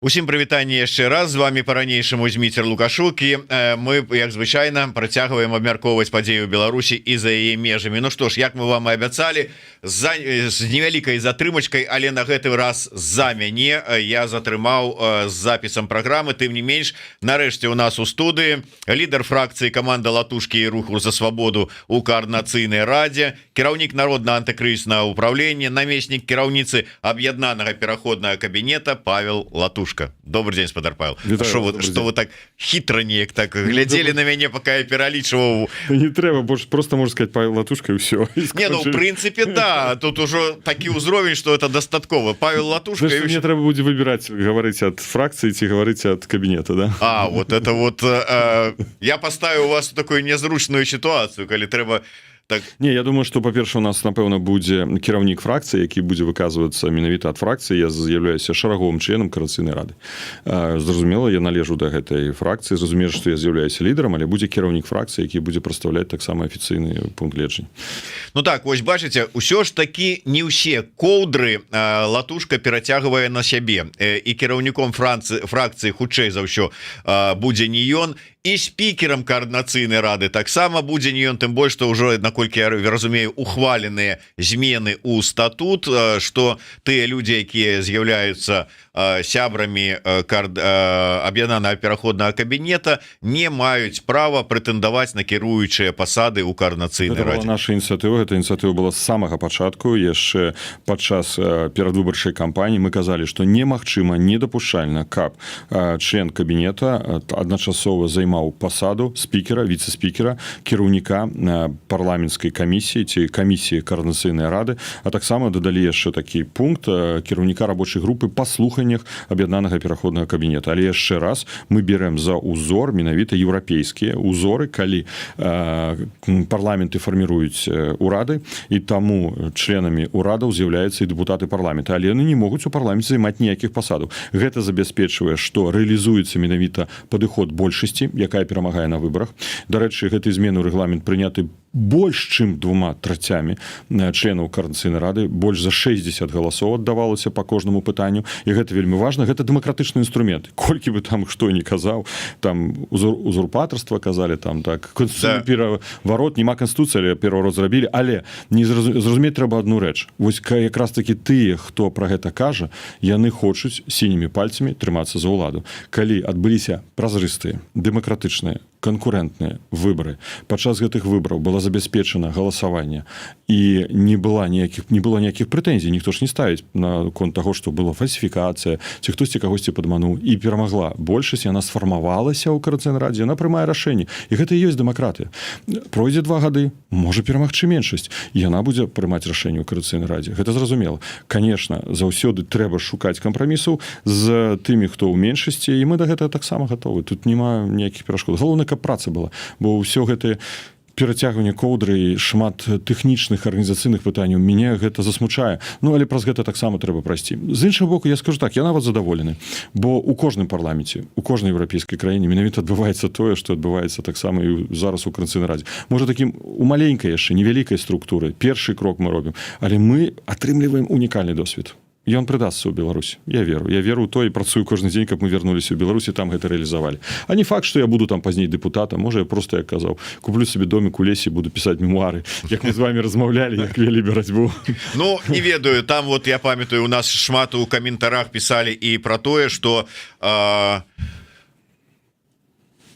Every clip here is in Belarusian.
Усім прывітанне яшчэ раз. З вами по-ранейшаму Зміцер Лукашук, і мы, як звычайна, працягваем абмяркоўваць падзею Беларусі і за яе межамі. Ну што ж, як мы вам і абяцалі, з невялікай затрымачкай, але на гэты раз за мяне, я затрымаў з запісам праграмы, тым не менш нарэшце у нас у студыі лідар фракцыі «Каманда Латушкі» і Руху за свабоду у Каардынацыйнай радзе, кіраўнік Народна антыкрызнага управлення, намеснік кіраўніцы Аб'яднанага пераходнага кабінета Павел Латушка. Добрый день, спадар Павел. Что вы, что вы так хитро неяк так глядзелі на мяне, пока я пералічваў? Не трэба больш, просто можно сказать «Павел Латушка» и все. Не, ну, в принципе, да, тут уже такі ўзровень, что это дастаткова. Павел Латушка. Мне трэба будзе выбирать, гаварыць ад фракцыі ці гаварыць ад кабінета, да? А вот это вот я поставил вас в такую незручную ситуацию, калі трэба так. Не, я думаю, что, па-перша, у нас, напэўна, будзе кіраўнік фракцыі, які будзе выказвацца менавіта ад фракцыі. Я з'яўляюся шараговым членам Каардынацыйнай рады. Зразумела, я належу да гэтай фракцыі, зразумею, што я з'яўляюся лідарам, але будзе кіраўнік фракцыі, які будзе прадстаўляць таксама афіцыйны пункт гледжання. Ну так вось, бачыце, ўсё ж таки не ўсе коўдры Латушка перацягвае на сябе. І кіраўніком фракцыі, хутчэй за ўсё, будзе не ён, і спікерам Каардынацыйнай рады таксама будзе не ён, тым больш что ўжо, наколькі я разумею, ухваленыя змены у статут, что тыя людзі, якія з'яўляюцца сябрамі Аб'яднанага пераходнага кабінета, не маюць права прэтэндаваць на кіруючыя пасады ў Каардынацыйнай радзе. Наша ініцыятыва, эта ініцыятыва была з самага пачатку. Яшчэ падчас перадвыбарчай кампаніі мы казалі, што немагчыма, недапушчальна, каб член кабінета адначасова займаў пасаду спікера, віцэ-спікера, кіраўніка парламенцкай камісіі ці камісіі Каардынацыйнай рады, а таксама дадалі яшчэ такі пункт: кіраўніка рабочай групы па слуханнях Аб'яднанага пераходнага кабінета. Але яшчэ раз, мы берем за узор менавіта еўрапейскія узоры, калі парламенты фарміруюць урады, і таму членамі урадаў з'яўляюцца і дэпутаты парламента, але яны не могуць у парламенце займаць ніякіх пасадаў. Гэта забяспечвае, што рэалізуецца менавіта падыход большасці, якая перамагае на выбарах. Дарэчы, гэты змены ў рэгламент прыняты больш чым двума трацямі членаў Каардынацыйнай рады, больш за 60 галасоў аддавалася по кожнаму пытанню, і гэта вельмі важна. Гэта дэмакратычны інструмент. Колькі бы там хто не казаў, там узурпатарства казалі там, так, да. Пераварот, няма канстытуцыі, але пераварот зрабілі. Але не зразумець трэба одну рэч: вось якраз таки тыя, хто про гэта кажа, яны хочуць сінімі пальцамі трымацца за ўладу. Калі адбыліся празрыстыя, дэмакратычныя, канкурэнтныя выбары, падчас гэтых выбараў была забяспечана галасаванне і не было ніякіх прэтэнзій, ніхто ж не ставіць на конт таго, што была фальсіфікацыя ці хтосьці кагосьці падмануў, і перамагла большасць, яна сфармавалася ў Каардынацыйнай радзе, яна прымае рашэнне, і гэта і ёсць дэмакратыя. Пройдзе 2 гады, можа перамагчы меншасць, яна будзе прымаць рашэнне ў Каардынацыйнай радзе, гэта зразумела. Конечно, заўсёды трэба шукаць кампрамісаў з тымі, хто ў меншасці, і мы да гэтага таксама гатовы, тут няма ніякіх перашкод. Галоўна, каб праца была, бо ўсё гэтае перацягванне коўдры і шмат тэхнічных, арганізацыйных пытанняў, мяне гэта засмучае. Ну, але праз гэта таксама трэба прайсці. З іншага боку, я скажу так: я нават задаволены, бо у кожным парламенце, у кожнай еўрапейскай краіне менавіта адбываецца тое, што адбываецца таксама і зараз у Каардынацыйнай радзе. Можа, такім у маленькай яшчэ, невялікай структуры, першы крок мы робім, але мы атрымліваем унікальны досвед. Ён прыдасца ў Беларусь, я веру. Я веру ў то і працую кожны дзень, каб мы вярнуліся ў Беларусі, там гэта рэалізавалі. А не факт, что я буду там пазней дэпутатам. Можа, я просто, як казаў, куплю себе домик у лесе, буду пісаць мемуары, як мы з вами размаўлялі, як вялі барацьбу. Ну, не ведаю, там вот я памятаю, у нас шмат у каментарах писали і про тое, что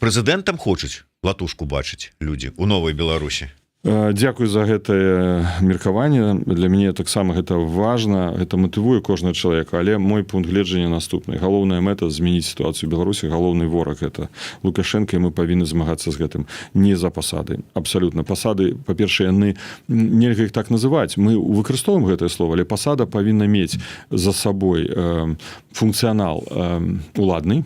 прэзідэнтам хочуць Латушку бачыць людзі у новай Беларусі. Дзякуй за гэтае меркаванне. Для мяне таксама гэта важна, гэта матывуе кожнага чалавека. Але мой пункт гледжання наступны: галоўная мэта — змяніць сітуацыю Беларусі, галоўны вораг — это Лукашенко, і мы павінны змагацца з гэтым не за пасады абсалютна. Пасады, па-першае, яны, нельга іх так называць, мы выкарыстоўваем гэтае слово, але пасада павінна мець за сабой функцыянал уладны,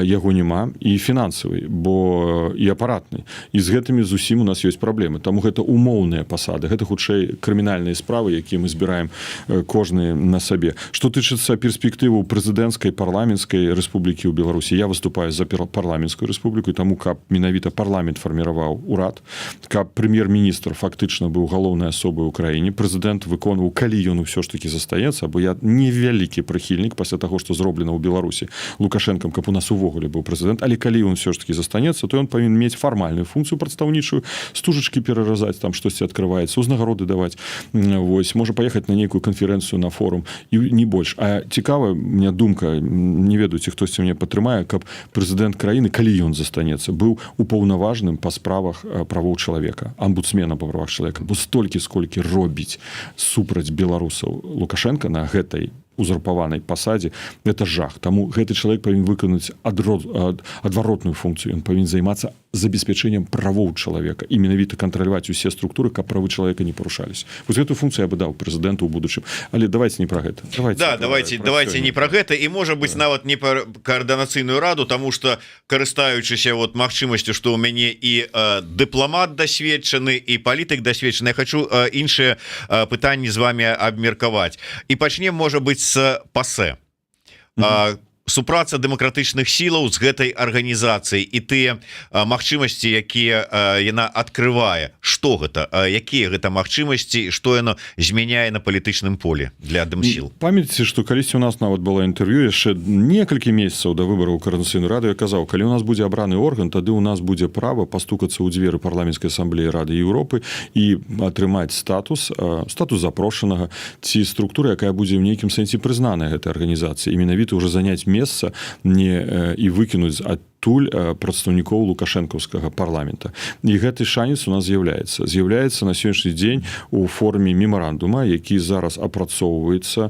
яго няма, і фінансавы, бо і апаратны, і з гэтымі зусім у нас ёсць праблемы. Таму Гэта умоўныя пасады, гэта хутчэй крымінальныя справы, якія мы збіраем кожны на сабе. Что тычыцца перспектыву прэзідэнцкай, парламенцкай рэспублікі ў Беларусі, я выступаю за парламенцкую рэспубліку, таму каб менавіта парламент фарміраваў урад, каб прэм'ер-міністр фактычна быў галоўнай асобай у краіне, прэзідэнт выконваў, калі ён усё ж таки застаецца, бо я невялікі прыхільнік пасля таго, што зроблена ў Беларусі Лукашэнкам, каб у нас увогуле быў прэзідэнт, але калі он все ж таки застанецца, то ён павінен мець фармальную функцыю прадстаўнічую: стужачки пераразаць, там штосьці открываецца, узнагароды даваць, вось, можа паехаць на нейкую канферэнцыю, на форум, і не больш. А цікава мне думка, не ведаю, ці хтосьці мне падтрымае, каб прэзідэнт краіны, калі ён застанецца, быў упаўнаважным па справах правоў чалавека, амбудсмена па правах чалавека, бо столькі, сколькі робіць супраць беларусаў Лукашэнка на гэтай узурпаванай пасадзе, это жах. Таму гэты чалавек павінен выканаць адваротную функцыю: ён павінен займацца забеспячэннем правоў чалавека і менавіта кантраляваць усе структуры, каб правы чалавека не парушались. Вось гэту функцыю я бы даў прэзідэнту ў будучым. Але давайте не про гэта. Давайте, да, давайте не про гэта і, можа быть, нават не про Каардынацыйную раду, тому что, карыстаючыся вот магчымасцю, что у мяне і дыпламат дасведчаны, і палітык дасведчаны, я хочу іншыя пытанні з вами абмеркаваць. І пачнем, можа быть, с ПАСЭ. Супраца дэмакратычных сілаў з гэтай арганізацыяй і тыя магчымасці, якія яна открывае. Что гэта, якія гэта магчымасці, что яно змяняе на палітычным поле для дэмсіл? Памятаеце, что калісьці у нас нават было інтэрв'ю яшчэ некалькі месяцаў да выбараў Каардынацыйную раду, я казаў: калі у нас будзе абраны орган, тады у нас будзе права пастукацца ў дзверы Парламенцкай асамблеі Рады Еўропы і атрымаць статус запрошанага ці структуры, якая будзе ў нейкім сэнсе прызнаная гэтай арганізацыі, і менавіта уже заняць месца не і выкінуць адтуль прадстаўнікоў лукашэнкаўскага парламента. І гэты шанец у нас з'яўляецца на сённяшні дзень у форме мемарандума, які зараз апрацоўваецца,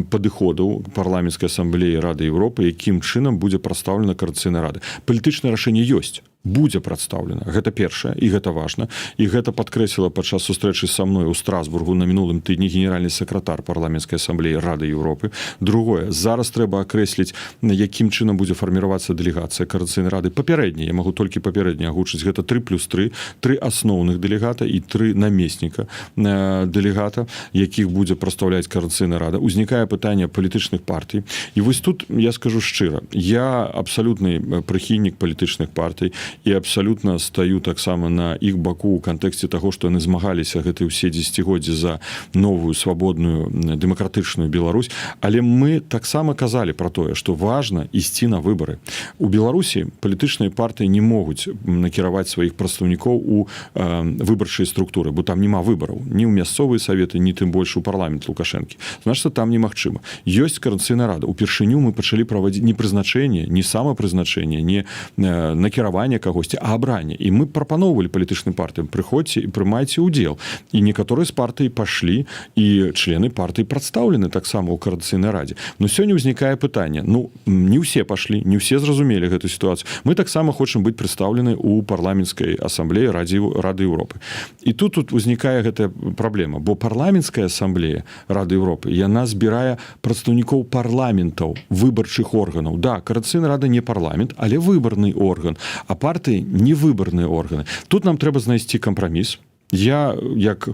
падыходаў Парламенцкай асамблеі Рады Еўропы, якім чынам будзе прадстаўлена Каардынацыйная рада. Палітычнае рашэнне ёсць: будзе прадстаўлена. Гэта першае, і гэта важна, і гэта падкрэсліла падчас сустрэчы са мной у Страсбургу на мінулым тыдні генеральны сакратар Парламенцкай асамблеі Рады Еўропы. Другое: зараз трэба акрэсліць, якім чынам будзе фарміравацца дэлегацыя Каардынацыйнай рады. Папярэдні, я магу толькі папярэдне агучыць, гэта 3 плюс 3, тры асноўных дэлегата і тры намесніка дэлегата, якіх будзе прадстаўляць Каардынацыйная рада. Узнікае пытанне палітычных партый, і вось тут я скажу шчыра: я абсалютны прыхільнік палітычных партый і абсалютна стаю таксама на іх баку ў кантэксце таго, што яны змагаліся гэты ўсе дзесяцігоддзі за новую свабодную дэмакратычную Беларусь. Але мы таксама казалі про тое, што важна ісці на выбары. У Беларусі палітычныя партыі не могуць накіраваць сваіх прадстаўнікоў у выбарчыя структуры, бо там няма выбараў ні ў мясцовыя саветы, ні тым больш у парламент Лукашэнкі. Значит, там немагчыма. Ёсць Каардынацыйная рада. Упершыню мы пачалі правадзіць не прызначэнне, не самапрызначэнне, не накіраванне кагосьці, а абранне. І мы прапаноўвалі палітычным партыям: прыходзьце і прымайце удзел. І некаторыя з партый пашлі, і члены партыі прадстаўлены таксама ў Каардынацыйнай радзе. Но сёння ўзнікае пытанне: ну, не ўсе пашлі, не ўсе зразумелі гэту сітуацыю. Мы таксама хочам быць прадстаўлены ў Парламенцкай асамблеі Рады Еўропы. І тут узнікае гэтая праблема, бо Парламенцкая асамблея Рады Еўропы, яна збірае прадстаўнікоў парламентаў, выбарчых органаў. Да, Каардынацыйная рада не парламент, але выбарны орган, а партыі не выбарныя органы. Тут нам трэба знайсці кампраміс. Я як,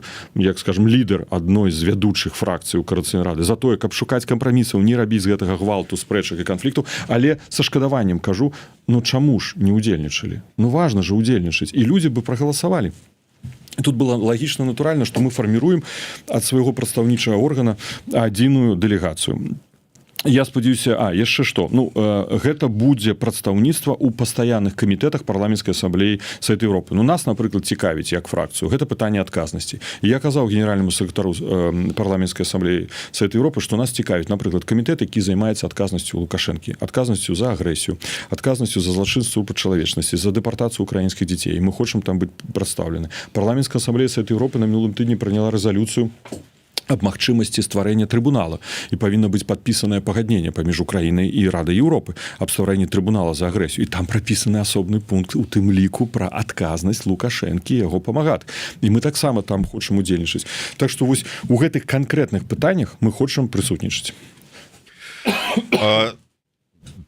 скажем, лідар адной з вядучых фракцый у Каардынацыйнай рады за тое, каб шукаць кампрамісаў, не рабіць з гэтага гвалту, спрэчак і канфлікту. Але са шкадаваннем кажу: ну чаму ж не удзельнічалі? Ну важна же удзельнічаць, і людзі бы прагаласавалі. Тут было лагічна, натуральна, что мы фарміруем ад свайго прадстаўнічага органа адзіную дэлегацыю. Я спадзяюся. А яшчэ што? Ну, гэта будзе прадстаўніцтва ў пастаянных камітэтах Парламенцкай асамблеі Савета Еўропы. Ну, нас, напрыклад, цікавіць як фракцыю гэта пытанне адказнасці. Я казаў генеральнаму сакратару Парламенцкай асамблеі Савета Еўропы, што нас цікавіць, напрыклад, камітэт, які займаецца адказнасцю Лукашэнкі, адказнасцю за агрэсію, адказнасцю за злачынству па чалавечнасці, за дэпартацыю украінскіх дзяцей. Мы хочам там быць прадстаўлены. Парламенцкая асамблея Савета Еўропы на мінулым тыдні прыняла рэзалюцыю аб магчымасці стварэння трыбунала, і павінна быць падпісанае пагадненне паміж Украінай і Рады Еўропы аб стварэнні трыбунала за агрэсію, і там прапісаны асобны пункт, у тым ліку пра адказнасць Лукашэнкі, яго памагат, і мы таксама там хочам удзельнічаць. Так што вось у гэтых канкрэтных пытаннях мы хочам прысутнічаць.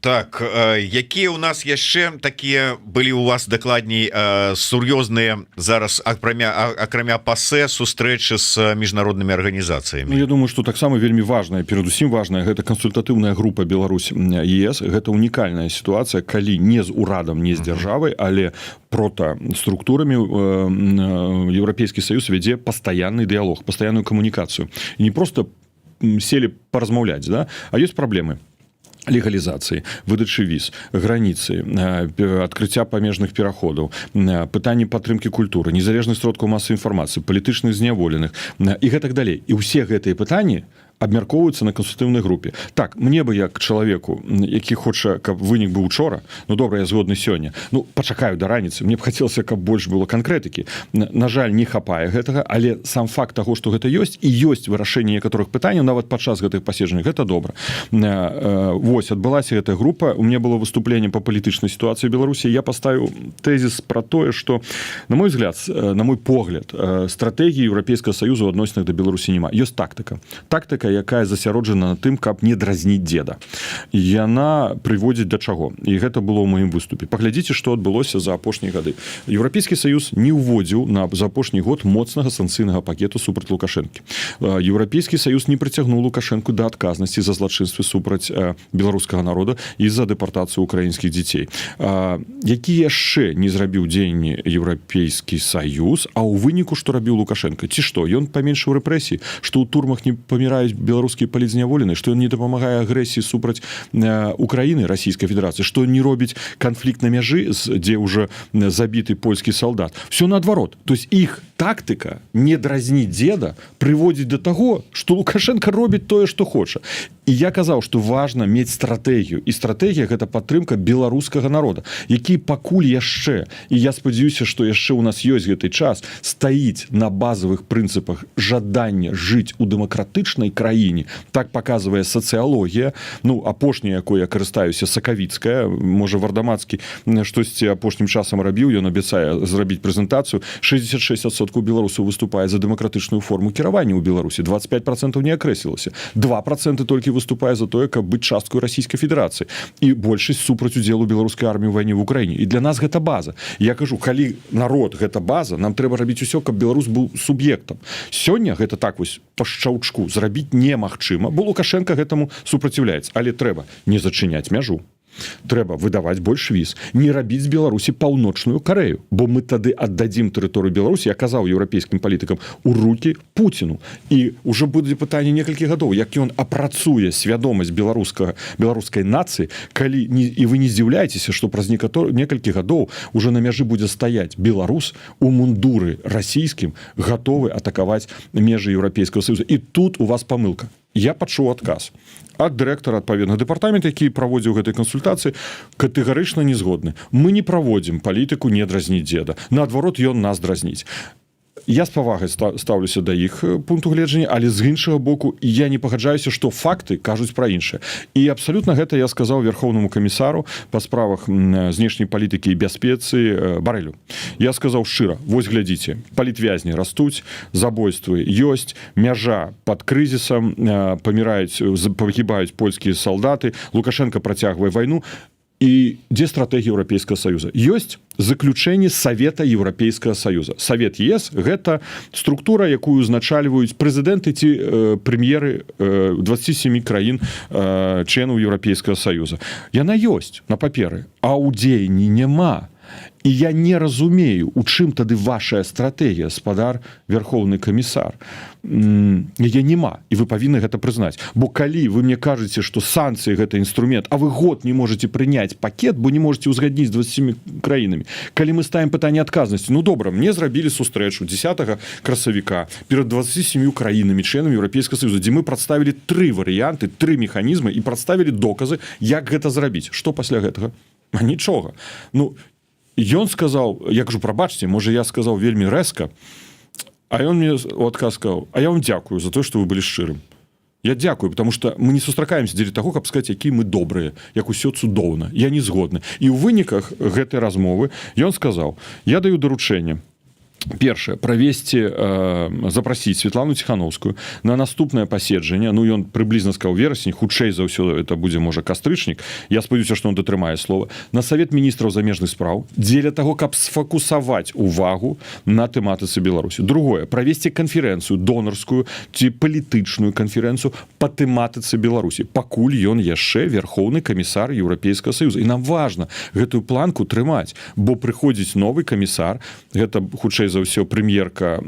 Так, якія у нас яшчэ такія былі у вас, дакладней, сур'ёзныя зараз, акрамя ПАСЭ, сустрэчы з міжнароднымі арганізацыямі? Ну, я думаю, что таксама вельмі важная, перадусім важная, гэта кансультатыўная група Беларусь ЕС. Гэта унікальная сітуацыя, калі не з урадам, не з дзяржавай, але прото структурамі Еўрапейскі саюз вядзе пастаянны дыялог, пастаянную камунікацыю. І не просто селі паразмаўляць, да, а ёсць праблемы легалізацыі, выдачы віз, граніцы, адкрыцця памежных пераходаў, пытанні падтрымкі культуры, незалежных сродкаў масавай інфармацыі, палітычных зняволеных і гэтак далей. І ўсе гэтыя пытанні абмяркоўваюцца на кансультатыўнай групе. Так, мне бы, як чалавеку, які хоча, каб вынік быў учора, ну добра, я згодны сёння, ну пачакаю да раніцы, мне б хацелася, каб больш было канкрэтыкі. На жаль, не хапае гэтага, але сам факт таго, што гэта ёсць і ёсць вырашэнне некаторых пытанняў нават падчас гэтых паседжанняў, гэта добра. Вось адбылася гэтая група, у меня было выступление по палітычнай сітуацыі Беларусі. Я паставіў тэзіс про тое, что, на мой взгляд, на мой погляд, стратэгіі Еўрапейскага саюзу ў адносінах да Беларусі няма. Ёсць тактыка, тактыка, якая засяроджана на тым, каб не дразніць деда. Яна прыводзіць да чаго? І гэта было ў маім выступе. Паглядзіце, што адбылося за апошнія гады. Еўрапейскі саюз не ўводзіў за апошні год моцнага санкцыйнага пакету супраць Лукашэнкі. Еўрапейскі саюз не прыцягнуў Лукашэнку да адказнасці за злачынствы супраць беларускага народа і за дэпартацыю украінскіх дзяцей. Які яшчэ не зрабіў дзеянні Еўрапейскі саюз? А ў выніку што рабіў Лукашэнка? Ці што ён паменшыў рэпрэсіі, што ў турмах не паміраюць беларускія палітзняволеныя, што ён не дапамагае агрэсіі супраць Украіны Расійскай Федэрацыі, што не робіць канфлікт на мяжы, дзе уже забіты польскі салдат? Все наадварот. То есть іх тактыка не дразніць деда прыводзіць до таго, что Лукашенко робіць тое, что хоча. І я казаў, что важно мець стратэгію, і стратэгія — гэта падтрымка беларускага народа, які пакуль яшчэ, і я спадзяюся, что яшчэ у нас ёсць гэты час, стаіць на базовых прынцыпах жадання жыць у дэмакратычнай краіне. Так показывае сацыялогія. Ну, апошняя, якой я карыстаюся, сакавіцкая. Можа, Вардамацкі штосьці апошнім часам рабіў, ён абяцае зрабіць прэзентацыю. 66% беларусаў выступае за дэмакратычную форму кіравання ў Беларусі, 25% не акрэслілася, 2% толькі выступае за тое, каб быць часткой Расійскай Федэрацыі, і большасць супраць удзелу беларускай арміі ў вайне в Украіне. І для нас гэта база. Я кажу, калі народ — гэта база, нам трэба рабіць усё, каб беларус быў суб'ектам. Сёння гэта так вось по шчаўчку зрабіць немагчыма, бо Лукашенко гэтаму супраціўляецца. Але трэба не зачыняць мяжу, трэба выдаваць больш віз, не рабіць з Беларусі Паўночную Карэю, бо мы тады аддадзім тэрыторыю Беларусі, я казаў еўрапейскім палітыкам, у руки Пуціну. І уже будзе пытанне некалькі гадоў, як ён апрацуе свядомасць беларускай нацыі, калі не. І вы не здзіўляецеся, что праз некалькі гадоў уже на мяжы будзе стаяць беларус у мундуры расійскім, гатовы атакаваць межы Еўрапейскага саюза. І тут у вас памылка. Я пачуў адказ ад дырэктара адпаведнага дэпартамента, які праводзіў гэтай кансультацыі: катэгарычна не згодны, мы не праводзім палітыку не дразніць деда, наадварот, ён нас дразніць. Я з павагай стаўлюся да іх пункту гледжання, але з іншага боку я не пагаджаюся, што факты кажуць пра іншае. І абсалютна гэта я сказаў вярхоўнаму камісару па справах знешняй палітыкі і бяспецы Барэлю. Я сказаў шчыра: вось глядзіце, палітвязні растуць, забойствы ёсць, мяжа под крызісам, паміраюць, пагібаюць польскія салдаты, Лукашенко працягвае вайну, і дзе стратэгія Еўрапейскага саюза? Ёсць заключэнне Совета Еўрапейскага саюза. Совет ЕС — гэта структура, якую узначальваюць прэзідэнты ці прэм'еры 27 краін членаў Еўрапейскага саюза. Яна ёсць на паперы, а ў дзеянні няма. І я не разумею, у чым тады ваша стратэгія, спадар вярхоўны камісар. Яе няма, і вы павінны гэта прызнаць. Бо калі вы мне кажаце, што санкцыі — гэта інструмент, а вы год не можете прыняць пакет, бо не можете узгадніць 27 краінамі. Калі мы ставім пытанне адказнасці, ну добра, мне зрабілі сустрэчу 10 красавіка перад 27 краінамі членамі Еўрапейскага саюза, дзе мы прадставілі тры варыянты, тры механізмы і прадставілі доказы, як гэта зрабіць. Что пасля гэтага? А нічога. Ну, ён сказаў, я кажу: прабачце, можа, я сказаў вельмі рэзка. А ён мне у адказ сказаў: а я вам дзякую за то, что вы былі шчырым. Я дзякую, потому что мы не сустракаемся дзеля таго, каб сказаць, які мы добрыя, як усё цудоўна. Я не згодны. І ў выніках гэтай размовы ён сказаў: я даю даручэнне Першае: правесці, запрасіць Светлану Ціханоўскую на наступнае паседжанне. Ну, ён прыблізна сказаў верасень, хутчэй за ўсё, это будзе, можа, кастрычнік. Я спадзяюся, што он датрымае слова. На савет міністраў замежных спраў, дзеля таго, каб сфакусаваць увагу на тэматыцы Беларусі. Другое: правесці канферэнцыю донарскую ці палітычную канферэнцыю по тэматыцы Беларусі, пакуль ён яшчэ верхоўны камісар Еўрапейскага союза. І нам важна гэтую планку трымаць, бо прыходзіць новы камісар, гэта, хутчэй за ўсё, прэм'ерка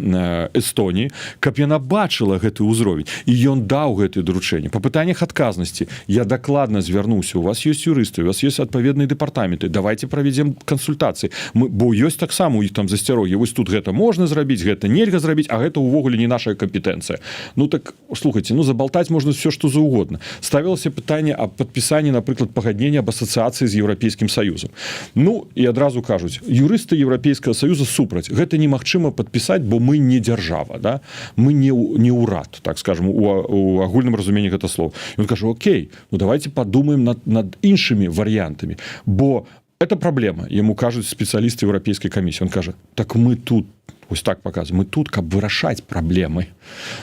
Эстоніі, каб яна бачыла гэты ўзровень. І ён даў гэты даручэнне по пытаннях адказнасці. Я дакладна звярнуўся: у вас ёсць юрысты, у вас есть адпаведныя дэпартаменты, давайте правядзем кансультацыі. Мы, бо ёсць таксама у іх там засцярогі: вось тут гэта можна зрабіць, гэта нельга зрабіць, а гэта увогуле не наша кампетэнцыя. Ну так, слухайте, ну, забалтаць можна все что заўгодна. Ставілася пытанне аб падпісанні, напрыклад, пагаднення аб асацыяцыі з Еўрапейскім союзам. Ну і адразу кажуць: юрысты Еўрапейскага союза супраць, гэта немагчыма падпісаць, бо мы не дзяржава, да, мы не ўрад, так скажем, у агульным разуменні гэта слова. Он кажа: «Окей, ну давайте подумаем над іншымі варыянтамі, бо это праблема», ему кажуць спецыялісты Еўрапейскай камісіі. Он кажа: «Так мы тут», ось так показываем, мы тут, каб вырашаць праблемы.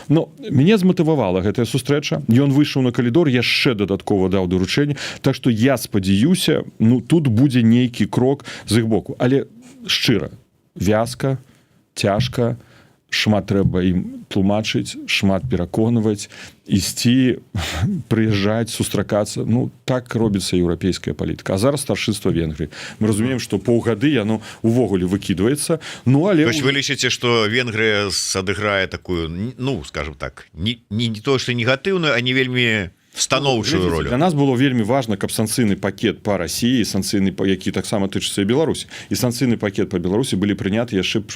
Но мяне зматывавала гэтая сустрэча. Ён выйшаў на калідор, яшчэ дадаткова даў даручэнне. Так что я спадзяюся, ну, тут будзе нейкі крок з іх боку. Але шчыра, вязка, цяжка, шмат трэба ім тлумачыць, шмат пераконваць, ісці, прыязджаць, сустракацца. Ну, так робіцца еўрапейская палітыка. А зараз старшынства Венгрыі, мы разумеем, что паўгады яно увогуле выкідваецца. Ну, але вы лічыце, что Венгрыя адыграе такую, ну, скажем так, не то что негатыўную, а не вельмі станоўчую ролю? Для нас было вельмі важно, каб санкцыйны пакет по России, санкцыйны, по які таксама тычыцца Беларусі, і санкцыйны пакет по Беларусі былі прыняты яшчэ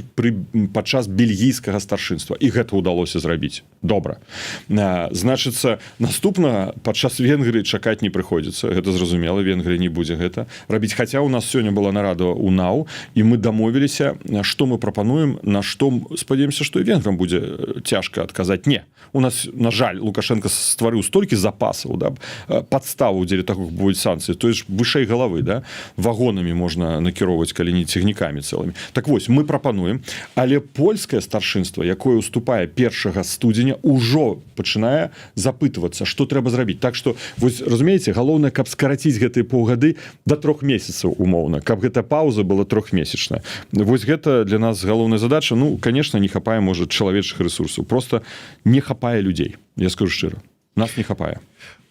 падчас бельгійскага старшынства, і гэта ўдалося зрабіць добра. Значыцца, наступна падчас Венгрыі чакаць не прыходзіцца, гэта зразумела, Венгрыя не будзе гэта рабіць. Хаця у нас сёння была нарада у НАУ, і мы дамовіліся, что мы прапануем, на што спадзяемся, што і венграм будзе цяжка адказаць не. У нас, на жаль, Лукашенко стварыў столькі запасаў, да, падставу дзеля таго, будуць санкцыі, то есть вышэй галавы, да, вагонамі можна накіроўваць, калі не цягнікамі цэлымі. Так вось, мы прапануем, але польскае старшынства, якое уступае 1 студзеня, ўжо пачынае запытвацца, что трэба зрабіць. Так что вось, разумееце, галоўнае, каб скараціць гэтыя паўгады до 3 месяцаў умоўна, каб гэта пауза была трохмесячная. Вось гэта для нас галоўная задача. Ну, конечно, не хапае, можа, чалавечых ресурсаў, просто не хапае людзей. Я скажу шчыра, нас не хапае.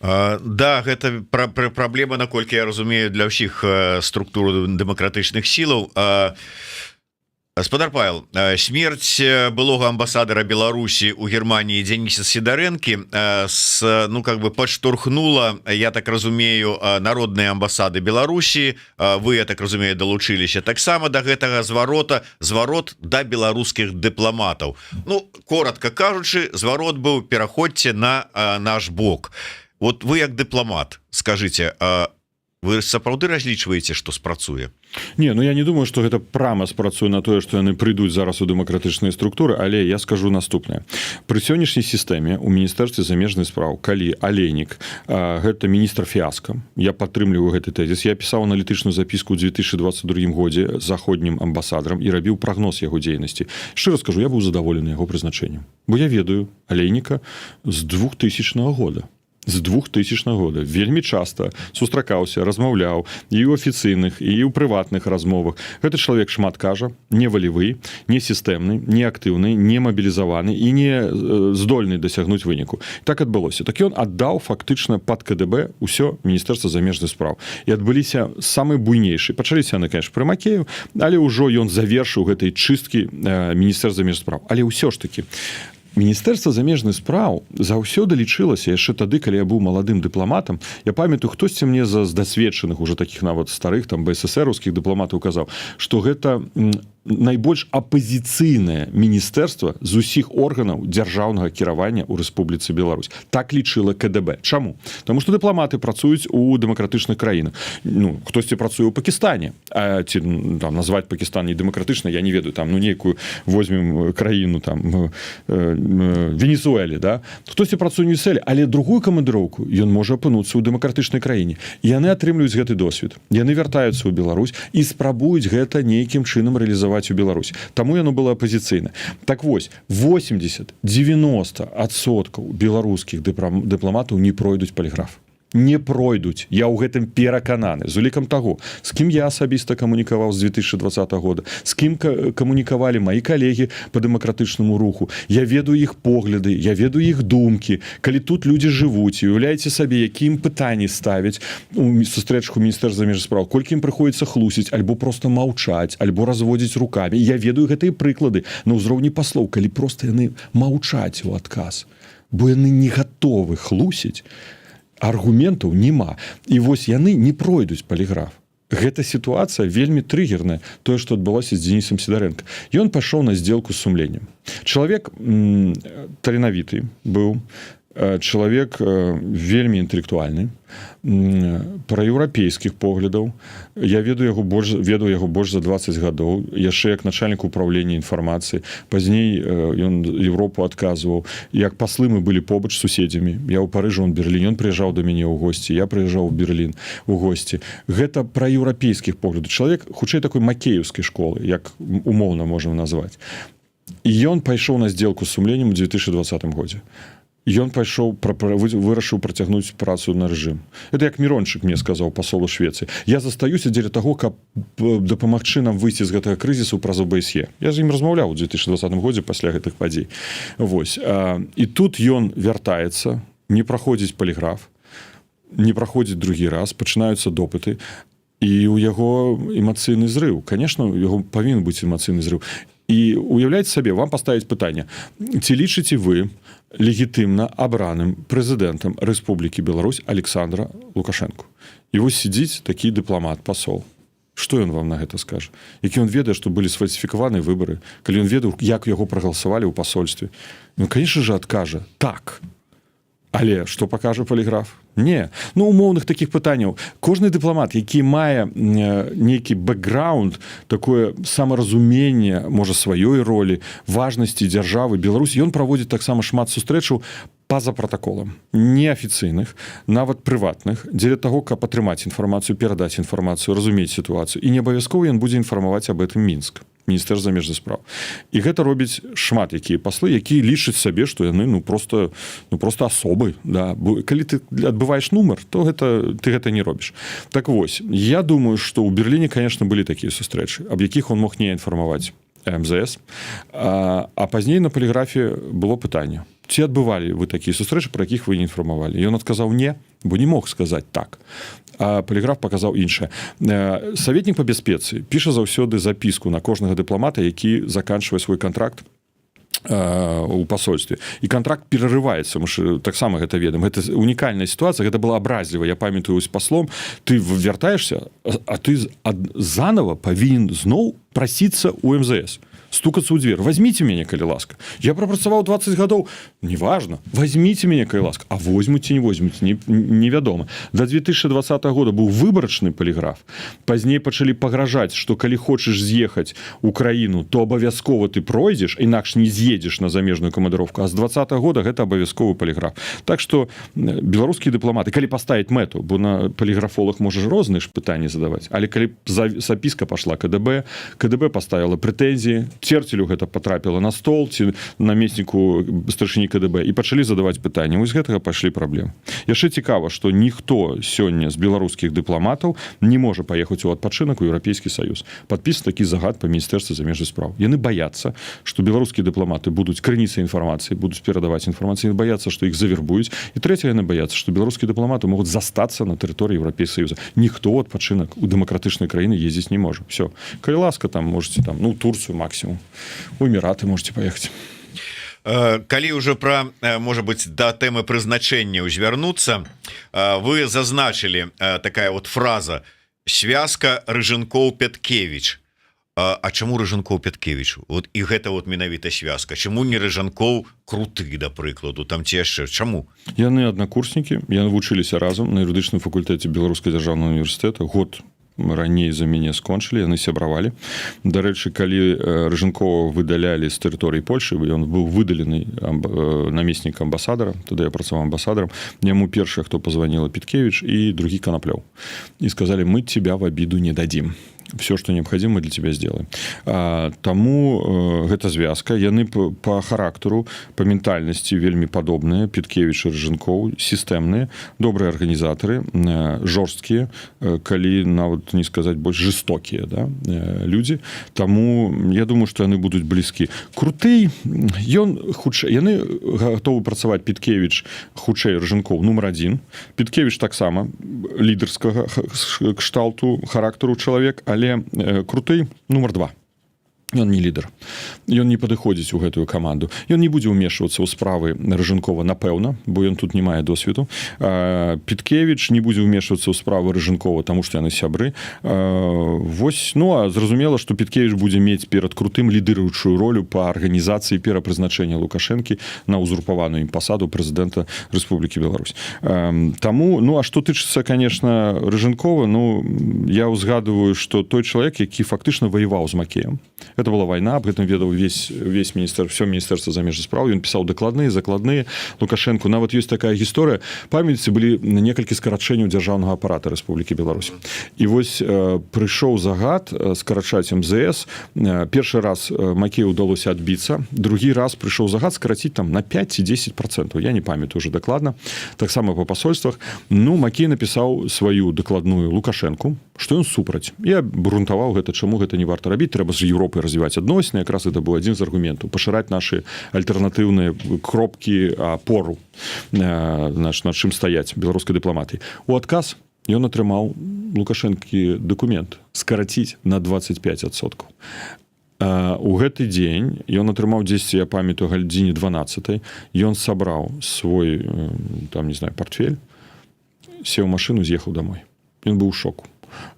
Да, гэта праблема, наколькі я разумею, для ўсіх структур дэмакратычных сілаў. Спадар Павел, смерць былога амбасадара Беларусі у Германіі Дзяніса Сідарэнкі с ну, как бы падштурхнула, я так разумею, народныя амбасады Беларусі. Вы, я так разумею, далучыліся таксама до гэтага зварота, зварот да беларускіх дыпламатаў. Ну, коротко кажучы, зварот быў: пераходзьце на наш бок. Вот вы як дыпламат скажите, вы сапраўды разлічваеце, что спрацуе? Не, ну, я не думаю, что гэта прама спрацуе на тое, что яны прыйдуць зараз у дэмакратычныя структуры, але я скажу наступнае: пры сённяшняй сістэме у міністэрстве замежных спраў, калі Алейнік, гэта міністр фіаска, я падтрымліваю гэты тэзіс, я пісаў аналітычную запіску ў 2022 годзе заходнім амбасадарам і рабіў прагноз яго дзейнасці. Шчыра скажу, я быў задаволены яго прызначэннем, бо я ведаю Алейніка з 2000 года, з 2000 года, вельмі часта сустракаўся, размаўляў і ў афіцыйных, і ў прыватных размовах. Гэты чалавек шмат кажа, не валівы, не сістэмны, не актыўны, не мабілізаваны і не здольны дасягнуць выніку. Так адбылося, так ён аддаў фактычна под КДБ ўсё міністэрства замежных спраў, і адбыліся самы буйнейшы, пачаліся яны, конечно, пры Макею, але ўжо ён завершыў гэтай чысткі міністэрства замежных спраў. Але ўсё ж таки міністэрства замежных спраў заўсёды лічылася, яшчэ тады, калі я быў маладым дыпламатам, я памятаю, хтосьці мне з дасведчаных, уже таких нават старых там бССРаўскіх дыпламатаў казаў, что гэта найбольш апазіцыйнае міністэрства з усіх органаў дзяржаўнага кіравання ў Рэспубліцы Беларусь. Так лічыла КДБ. Чаму? Таму что дыпламаты працуюць у дэмакратычных краінах. Ну, хтосьці працуе ў Пакістане, ці там, назваць Пакістан не дэмакратычна, я не ведаю, там, ну, нейкую возьмем краіну там, Венесуэле, да, хтосьці працуе Венесуэле, але другую камандыроўку ён можа апынуцца ў дэмакратычнай краіне. Яны атрымліваюць гэты досвед, яны вяртаюцца ў Беларусь і спрабуюць гэта нейкім чынам рэалізаваць. працаваць у Беларусь. Таму яно было апозіцыйна. Так вось, 80-90% беларускіх дыпламатаў не пройдуць паліграф, не пройдуць, я ў гэтым перакананы, з улікам таго, з кім я асабіста камунікаваў з 2020 года, з кім камунікавалі мои калегі по дэмакратычнаму руху. Я ведаю іх погляды, я ведаю іх думкі. Калі тут людзі жывуць, уяўляеце сабе, якім пытанні ставіць у сустрэчах у міністэрства замежных спраў, колькі ім прыходзіцца хлусіць альбо просто маўчаць, альбо разводзіць руками. Я ведаю гэтыя прыклады на ўзроўні паслоў, калі просто яны маўчаць у адказ, бо яны не гатовы хлусіць, аргументаў няма. І вось яны не пройдуць паліграф. Гэта сітуацыя вельмі трыггерная, тое, што адбылося з Денисом Сидоренко. Ён пайшоў на сделку з сумленнем. Чалавек таленавіты быў, чалавек вельмі інтэлектуальны, праеўрапейскіх поглядаў. Я ведаю яго больш за 20 гадоў, яшчэ як начальнік управлення інфармацыі. Пазней ён Европу адказваў. Як паслы мы былі побач, суседзямі: я ў Парыжу, он Берлін. Ён прыязджаў до мяне ў госці, я прыязджаў у Берлін у госці. Гэта праеўрапейскіх поглядаў чалавек, хутчэй такой макееўскай школы, як умоўна можам назваць. І ён пайшоў на сделку з сумленнем у 2020 годзе. Ён пайшоў, вырашыў працягнуць працу на рэжым. Это як Мірончык мне сказаў, пасол у Швецыі: «Я застаюся дзеля таго, каб дапамагчы нам выйсці з гэтага крызісу праз ОБСЕ». Я з ім размаўляў у 2020 годзе пасля гэтых падзей. Вось, і тут ён вяртаецца, не праходзіць паліграф, не праходзіць другі раз, пачынаюцца допыты, і у яго эмацыйны зрыў. Конечно, яго павінен быць эмацыйны зрыў. І уяўляеце сабе, вам паставіць пытанне: ці лічыце вы легітымна абраным прэзідэнтам Рэспублікі Беларусь Александра Лукашенко? І вось сядзіць такі дыпламат, пасол. Что ён вам на гэта скажа, які он ведае, што былі сфальсіфікаваны выбары, калі ён ведаў, як яго прагаласавалі ў пасольстве? Ну, конечно же, адкажа: «Так». Але что пакажа паліграф? Не, ну, умоўных таких пытанняў кожны дыпламат, які мае нейкі бэкграунд, такое самаразуменне, можа, сваёй ролі, важнасці дзяржавы Беларусь, ён праводзіць таксама шмат сустрэчаў па-за пратаколам, неафіцыйных, нават прыватных, дзеля таго, каб атрымаць інфармацыю, перадаць інфармацыю, разумець сітуацыю. І не абавязкова ён будзе інфармаваць об этом Мінск, міністэр замежных спраў. І гэта робіць шмат якія паслы, якія лічаць сабе, што яны ну просто асобы, да. Бо калі ты адбываеш нумар, то гэта ты гэта не робіш. Так вось, я думаю, что ў Берліне, конечно, былі такія сустрэчы, аб якіх он мог не інфармаваць МЗС. А пазней на паліграфе было пытанне: ці адбывалі вы такія сустрэчы, про якіх вы не інфармавалі? Ён адказаў: «Не», бо не мог сказаць «так», а паліграф паказаў іншае. Саветнік па бяспецы піша заўсёды запіску на кожнага дыпламата, які заканчвае свой контракт у пасольстве, і контракт перарываецца. Мы ж таксама гэта ведаем, гэта унікальная сітуацыя, гэта была абразліва. Я памятаю, з паслом ты вяртаешься, а ты заново павінен зноў прасіцца у МЗС, стукацца ў дзвер: «Возьмите мяне, калі ласка, я прапрацаваў 20 гадоў, неважно, возьмите мяне, калі ласка». А возьмуць ці не возьмуць, невядома. До 2020 года быў выбарачны паліграф. Пазней пачалі пагражаць, что калі хочаш з'ехаць у краіну, то абавязкова ты пройдзеш, інакш не з'едзеш на замежную камандыровку. А з 20 года гэта абавязковы паліграф. Так что беларускія дыпламаты, калі паставіць мэту, бо на паліграфолах можаш розныя ж пытанні задаваць, але калі запіска пашла КДБ, КДБ поставила прэтэнзіі, Церцелю гэта потрапіла на стол ці намесніку старшыні КДБ, і пачалі задаваць пытанні. Вось гэтага пайшлі праблем. Яшчэ цікава, што ніхто сёння з беларускіх дыпламатаў не можа паехаць у адпачынак у Еўрапейскі Саюз. Падпіс такі загад па міністэрстве замежных спраў. Яны баяцца, што беларускія дыпламаты будуць крыніцай інфармацыі, будуць перадаваць інфармацыю, баяцца, што іх завербуюць. І трэцяе, яны баяцца, што беларускія дыпламаты могуць застацца на тэрыторыі Еўрапейскага Саюза. Ніхто адпачынак у дэмакратычнай краіны ездзіць не можа. Все, калі ласка, там можете там, ну, Турцию максимум, у Эміраты можете поехать. Калі уже про, может быть, да тэмы прызначэння звярнуцца, вы зазначылі, такая вот фраза: «Связка Рыжанкоў Пяткевич». А чаму Рыжанкоў Пяткевич вот, і гэта вот менавіта связка? Чаму не Рыжанкоў Круты, да прыкладу, там ці яшчэ чаму? Яны аднакурснікі, яны вучыліся разам на юрыдычным факультэце Беларускай дзяржаўнага універсітэта, год раней за мяне скончылі, яны сябравалі. Дарэчы, калі Рыжанкова выдалялі з тэрыторыі Польшы, ён быў выдалены намеснік амбасадара, тады я працаваў амбасадарам, яму першая, хто позвонила, Пяткевич, і другі Канаплёў, і сказали: «Мы тебя в обиду не дадим». Все, что необходимо, для тебя сделаем". Таму гэта звязка. Яны по характару, по ментальнасці вельмі падобныя, Пяткевіч, Рыжанкоў: сістэмныя, добрыя арганізатары, жорсткія, калі нават не сказаць больш, жестокія, да, людзі. Таму я думаю, что яны будуць блізкі. Круты, ён хутчэй, яны гатовы працаваць. Пяткевіч хутчэй, Рыжанкоў нумар один. Пяткевіч таксама лідарскага кшталту, характару чалавек, але Круты нумар два. Ён не лідар, ён не падыходзіць у гэтую каманду, ён не будзе ўмешвацца ў справы Рыжанкова, напэўна, бо ён тут не мае досведу. Пяткевіч не будзе ўмешвацца ў справы Рыжанкова, таму што яны сябры. Вось, ну а зразумела, што Пяткевіч будзе мець перад Крутым лідыруючую ролю па арганізацыі перапрызначэння Лукашэнкі на узурпаваную ім пасаду прэзідэнта Рэспублікі Беларусь. Таму, ну а што тычыцца, конечно, Рыжанкова, ну, я ўзгадываю, што той чалавек, які фактычна ваяваў з Макеем, это была вайна, об гэтым ведаў весь міністр, все міністэрства замежных спраў. Ён пісаў дакладныя, закладныя Лукашэнку. Нават ёсць такая гісторыя, памятаеце, былі некалькі скарачэнняў дзяржаўнага апарата Рэспублікі Беларусь, і вось прыйшоў загад скарачаць МЗС. Першы раз Макею удалося адбіцца, другі раз прыйшоў загад скараціць там на 5 ці 10%, я не памятаю уже дакладна, таксама по пасольствах. Ну, Макей напісаў сваю дакладную Лукашэнку, што ён супраць, я грунтаваў гэта, чаму гэта не варта рабіць, трэба з Еўропай развіваць адносіны. Якраз это быў адзін з аргументаў: пашыраць нашы альтэрнатыўныя кропкі, апору, наш, над чым стаяць беларускай дыпламатыі. У адказ ён атрымаў Лукашэнкі дакумент скараціць на 25%. У гэты дзень ён атрымаў 10, я памятаю, гадзіне 12 ён сабраў свой там, не знаю, портфель, сеў машину, з'ехаў домой. Ён быў у шоку,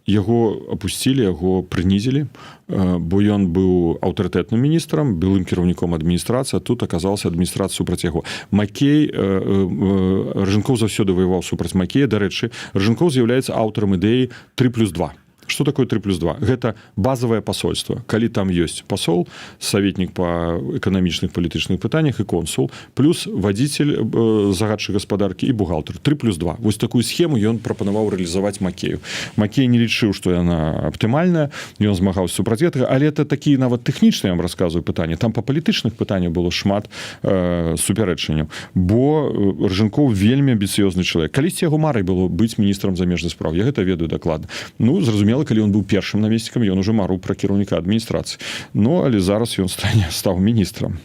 яго опусцілі, яго прынізілі, бо ён быў аўтарытэтным міністрам, былым кіраўніком адміністрацыі, тут аказалася адміністрацыя супраць яго. Макей, Рыжанкоў заўсёды ваяваў супраць Макея. Дарэчы, Рыжанкоў з'яўляецца аўтарам ідэі 3 плюс 2. Что такое 3 плюс 2? Гэта базовое посольство, калі там ёсць посол, советник по эканамічных, палітычных пытаннях і консул, плюс водитель, загадчык гаспадаркі і бухгалтер. 3 плюс 2. Вось такую схему ён прапанаваў рэалізаваць Макею. Макей не лічыў, что яна аптымальная, ён змагаўся супраць гэтага. Але это такі нават тэхнічны, я вам рассказываю, пытанне. Там по палітычных пытаннях было шмат супярэчанняў, бо Рыжанкоў вельмі амбіцыёзны чалавек. Калісьці яго марай было быць міністрам замежных справ, я гэта ведаю дакладна. Ну, зразумела, калі ён быў першым намеснікам, ён уже марыў пра кіраўніка адміністрацыі. Ну, але зараз ён стаў міністрам.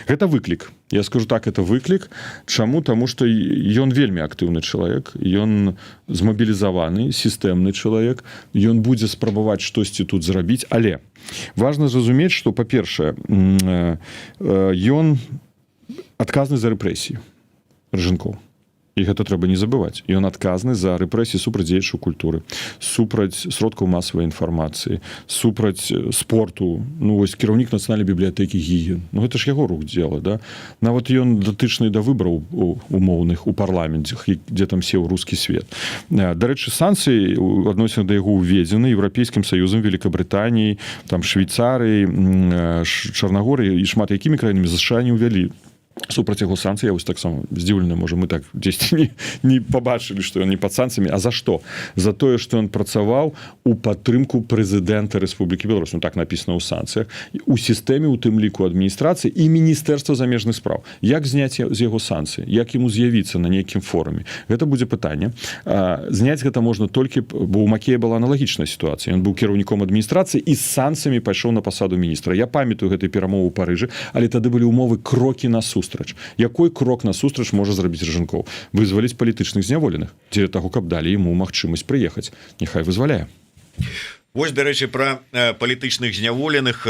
Гэта выклік, я скажу так, это выклік. Чаму? Таму что ён вельмі актыўны чалавек, ён змабілізаваны, сістэмны чалавек, ён будзе спрабаваць штосьці тут зрабіць. Але важно зразумець, что, па-першае, ён адказны за рэпрэсіі, Рыжанкоў, і гэта трэба не забываць. Ён адказны за рэпрэсіі супраць дзеячаў культуры, супраць сродкаў масавай інфармацыі, супраць спорту. Ну вось кіраўнік нацыянальнай бібліятэкі Гігін, ну гэта ж яго рук дзела, да? Нават ён датычны да выбараў умоўных у парламенце, дзе там сеў «Русский свет». Дарэчы, санкцыі у адносінах да яго ўведзены Еўрапейскім саюзам, Великабрытаніяй, там, Швейцарыі, Чарнагорыі і шмат якімі краінамі. ЗША не ўвялі супраць яго санкцыі. Я вось таксама здзіўлены, можа, мы так дзесьці не пабачылі, што ён не пад санкцыямі. А за што? За тое, што ён працаваў у падтрымку прэзідэнта Рэспублікі Беларусь. Ну, так написано ў санкцыях, у сістэме, у тым ліку адміністрацыі і міністэрства замежных спраў. Як зняць з яго санкцыі, як ему з'явіцца на нейкім форуме, гэта будзе пытанне. Зняць гэта можна толькі, бо у Макея была аналагічная сітуацыя: ён быў кіраўніком адміністрацыі і з санкцыямі пайшоў на пасаду міністра. Я памятаю гэтай перамову ў Парыжы, але тады былі умовы: крокі насустрач. Якой крок насустрач можа зрабіць Рыжанкоў? Вызваліць палітычных зняволеных, дзеля таго каб далі ему магчымасць прыехаць. Няхай вызваляе. Вось, дарэчы, пра палітычных зняволеных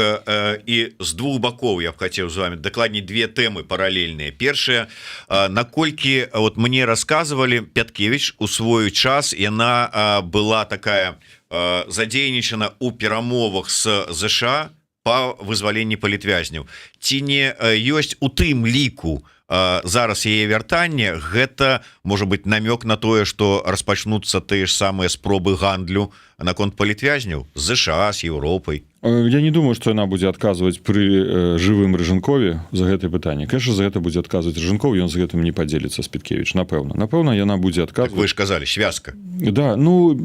і з двух бакоў я б хацеў з вами, дакладней, две тэмы паралельныя. Першая: наколькі вот мне рассказывали, Пяткевіч у свой час, яна была такая задзейнічана у перамовах с ЗША по вызваленні палітвязняў. Ці не ёсць у тым ліку зараз яе вяртанне, гэта можа быть намёк на тое, что распачнуцца тыя ж самыя спробы гандлю? наконт палітвязняў з ЗША, с Еўропай? Я не думаю, что яна будзе адказваць пры жывым Рыжанкове за гэтае пытанне. Конечно, за гэта будзе адказваць Рыжанкоў, ён з гэтым не падзеліцца з Піткевіч. Напэўна, яна будзе адказваць. Так вы ж казалі, связка. Да, ну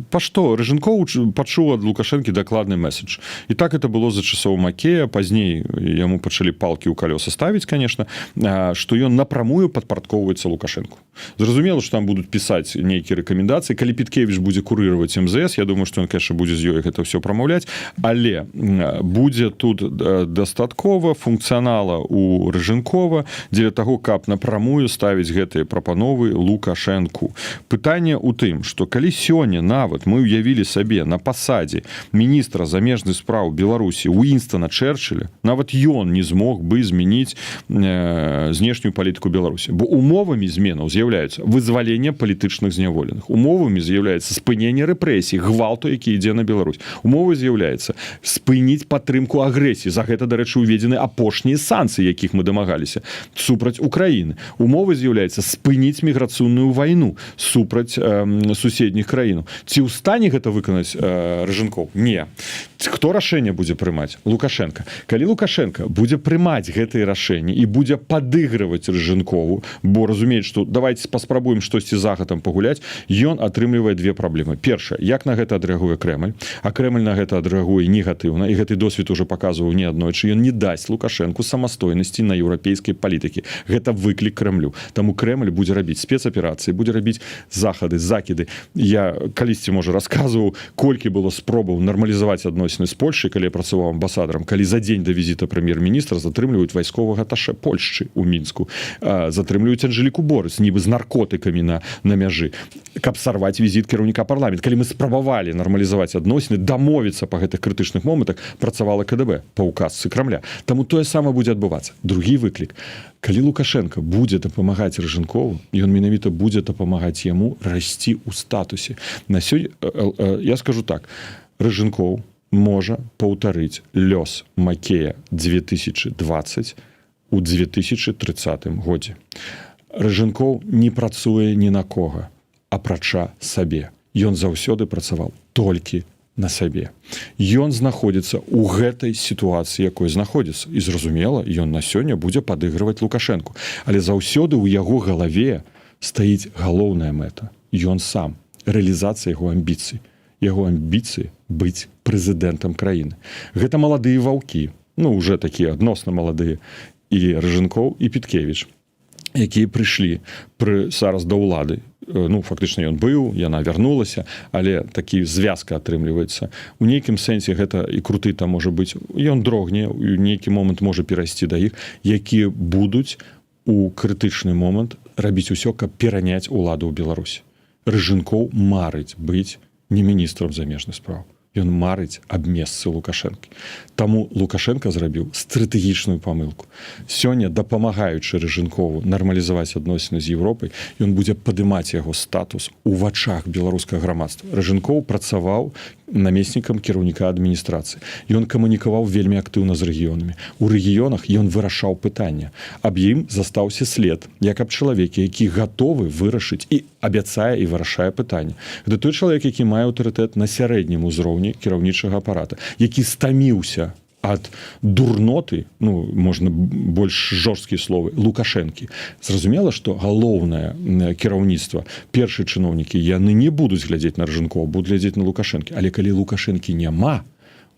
па што Рыжанкоў пачуў ад Лукашэнкі дакладны месседж, і так это было за часоў Макея, пазней яму пачалі палкі ў калёса ставіць, конечно, что ён напрамую падпарадкоўваецца Лукашенко. Зразумела, что там будуць пісаць нейкія рэкамендацыі. Калі Піткевіч будзе курировать МЗС, я думаю, что он, конечно, будзе з ёй гэта все прамаўляць, але будзе тут дастаткова функцыянала у Рыжанкова дзеля таго, каб напрамую ставіць гэтыя прапановы Лукашэнку. Пытанне у тым, что калі сёння нават мы уявілі сабе на пасадзе міністра замежных спраў Беларусі Уінстона Чэрчыля, нават ён не змог бы змяніць знешнюю палітыку Беларусі, бо умовамі зменаў з'яўляюцца вызваленне палітычных зняволеных, умовамі з'яўляецца спыненне рэпрэсій, гвалту, які ідзе на Беларусь, умовы з'яўляецца спыніць падтрымку агрэсіі, за гэта, дарэчы, уведзены апошнія санкцыі, якіх мы дамагаліся, супраць Украіны, умовы з'яўляецца спыніць міграцыйную вайну супраць суседніх краінаў. Ці ў стане гэта выканаць Рыжанкоў? Не. Хто рашэнне будзе прымаць? Лукашенко. Калі Лукашенко будзе прымаць гэтыя рашэнні і будзе падыгрываць Рыжанкову, бо разумець, что давайте паспрабуем штосьці Захадам пагуляць, ён атрымлівае две праблемы. Першая: як на гэта адрэагуе Крэмль? А Крэмль на гэта адрэагуе негатыўна, і гэты досвед уже паказваў неаднойчы. Ён не дасць Лукашэнку самастойнасці на еўрапейскай палітыкі. Гэта выклік Крамлю. Таму Крэмль будзе рабіць спецаперацыі, будзе рабіць захады, закіды. Я калісьці, можа, расказваў, колькі было спробаў нармалізаваць адносіны з Польшай, калі я працаваў амбасадарам, калі за дзень да візіта прэм'ер-міністра затрымліваюць вайсковага аташе Польшчы у Мінску, затрымліваюць Анжеліку Борыс нібы з наркотыкамі на мяжы, каб сарваць візіт кіраўніка парламент. Калі мы спрабавалі нармалізаваць адносіны, дамовіцца па гэтых крытычных момантах, працавала КДБ па указцы Крамля. Таму тое самае будзе адбывацца. Другі выклік: калі Лукашенко будзе дапамагаць Рыжанкову, ён менавіта будзе дапамагаць яму расці ў статусе. На сёння я скажу так: Рыжанкоў можа паўтарыць лёс Макея 2020 у 2030 годзе. Рыжанкоў не працуе ні на кого, апрача сабе. Ён заўсёды працаваў толькі на сабе. Ён знаходзіцца ў гэтай сітуацыі, якой знаходзіцца, і, зразумела, ён на сёння будзе падыгрываць Лукашэнку, але заўсёды ў яго галаве стаіць галоўная мэта: ён сам, рэалізацыя яго амбіцый. Яго амбіцыі — быць прэзідэнтам краіны. Гэта маладыя ваўкі, ну, уже такія адносна маладыя, і Рыжанкоў, і Піткевіч, якія прыйшлі пры зараз да ўлады. Ну, фактычна ён быў, яна вярнулася, але такі звязка атрымліваецца у нейкім сэнсе. Гэта і круты там, можа быць, ён дрогне, у нейкі момант можа перайсці да іх, якія будуць у крытычны момант рабіць усё, каб пераняць уладу ў Беларусі. Рыжанкоў марыць быць не міністрам замежных спраў, ён марыць аб месцы Лукашэнкі. Таму Лукашенко зрабіў стратэгічную памылку сёння, дапамагаючы Рыжанкову нармалізаваць адносіны з Еўропай. Ён будзе падымаць яго статус у вачах беларускага грамадства. Рыжанкоў працаваў намеснікам кіраўніка адміністрацыі, ён камунікаваў вельмі актыўна з рэгіёнамі. У рэгіёнах ён вырашаў пытання, аб ім застаўся след як аб чалавеке, які гатовы вырашыць і абяцае, і вырашае пытанне. Гэта той чалавек, які мае аўтарытэт на сярэднім узроўні кіраўнічага апарата, які стаміўся ад дурноты, ну, можна больш жорсткія словы, Лукашэнкі. Зразумела, что галоўнае кіраўніцтва, першыя чыноўнікі, яны не будуць глядзець на Рыжанкова, будуць глядзець на Лукашэнкі. Але калі Лукашэнкі няма,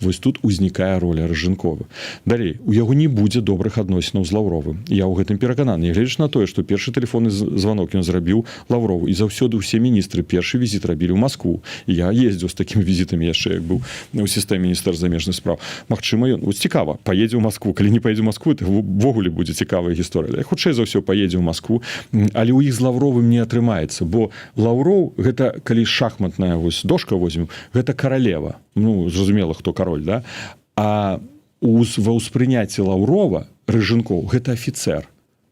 вось тут узнікае роля Рыжанкова. Далей, у яго не будзе добрых адносінаў з Лаўровым, я ў гэтым перакананы, нягледзяч на тое, што першы тэлефонны званок ён зрабіў Лаўрову, і заўсёды ўсе міністры першы візіт рабілі ў Москву. Я ездзіў з такімі візітамі, яшчэ як быў у сістэме міністр замежных спраў. Магчыма, ён, вот цікава, паедзе ў Москву. Калі не паедзе ў Москву, то увогуле будзе цікавая гісторыя. Хутчэй за ўсё, паедзе ў Москву, але ў іх з Лаўровым не атрымаецца, бо Лаўроў — гэта, калі шахматная вось дошка возьмем, гэта каралева. Ну, зразумела, хто кароль, да? А ва ўспрыняцці Лаўрова Рыжанкоў — гэта афіцер,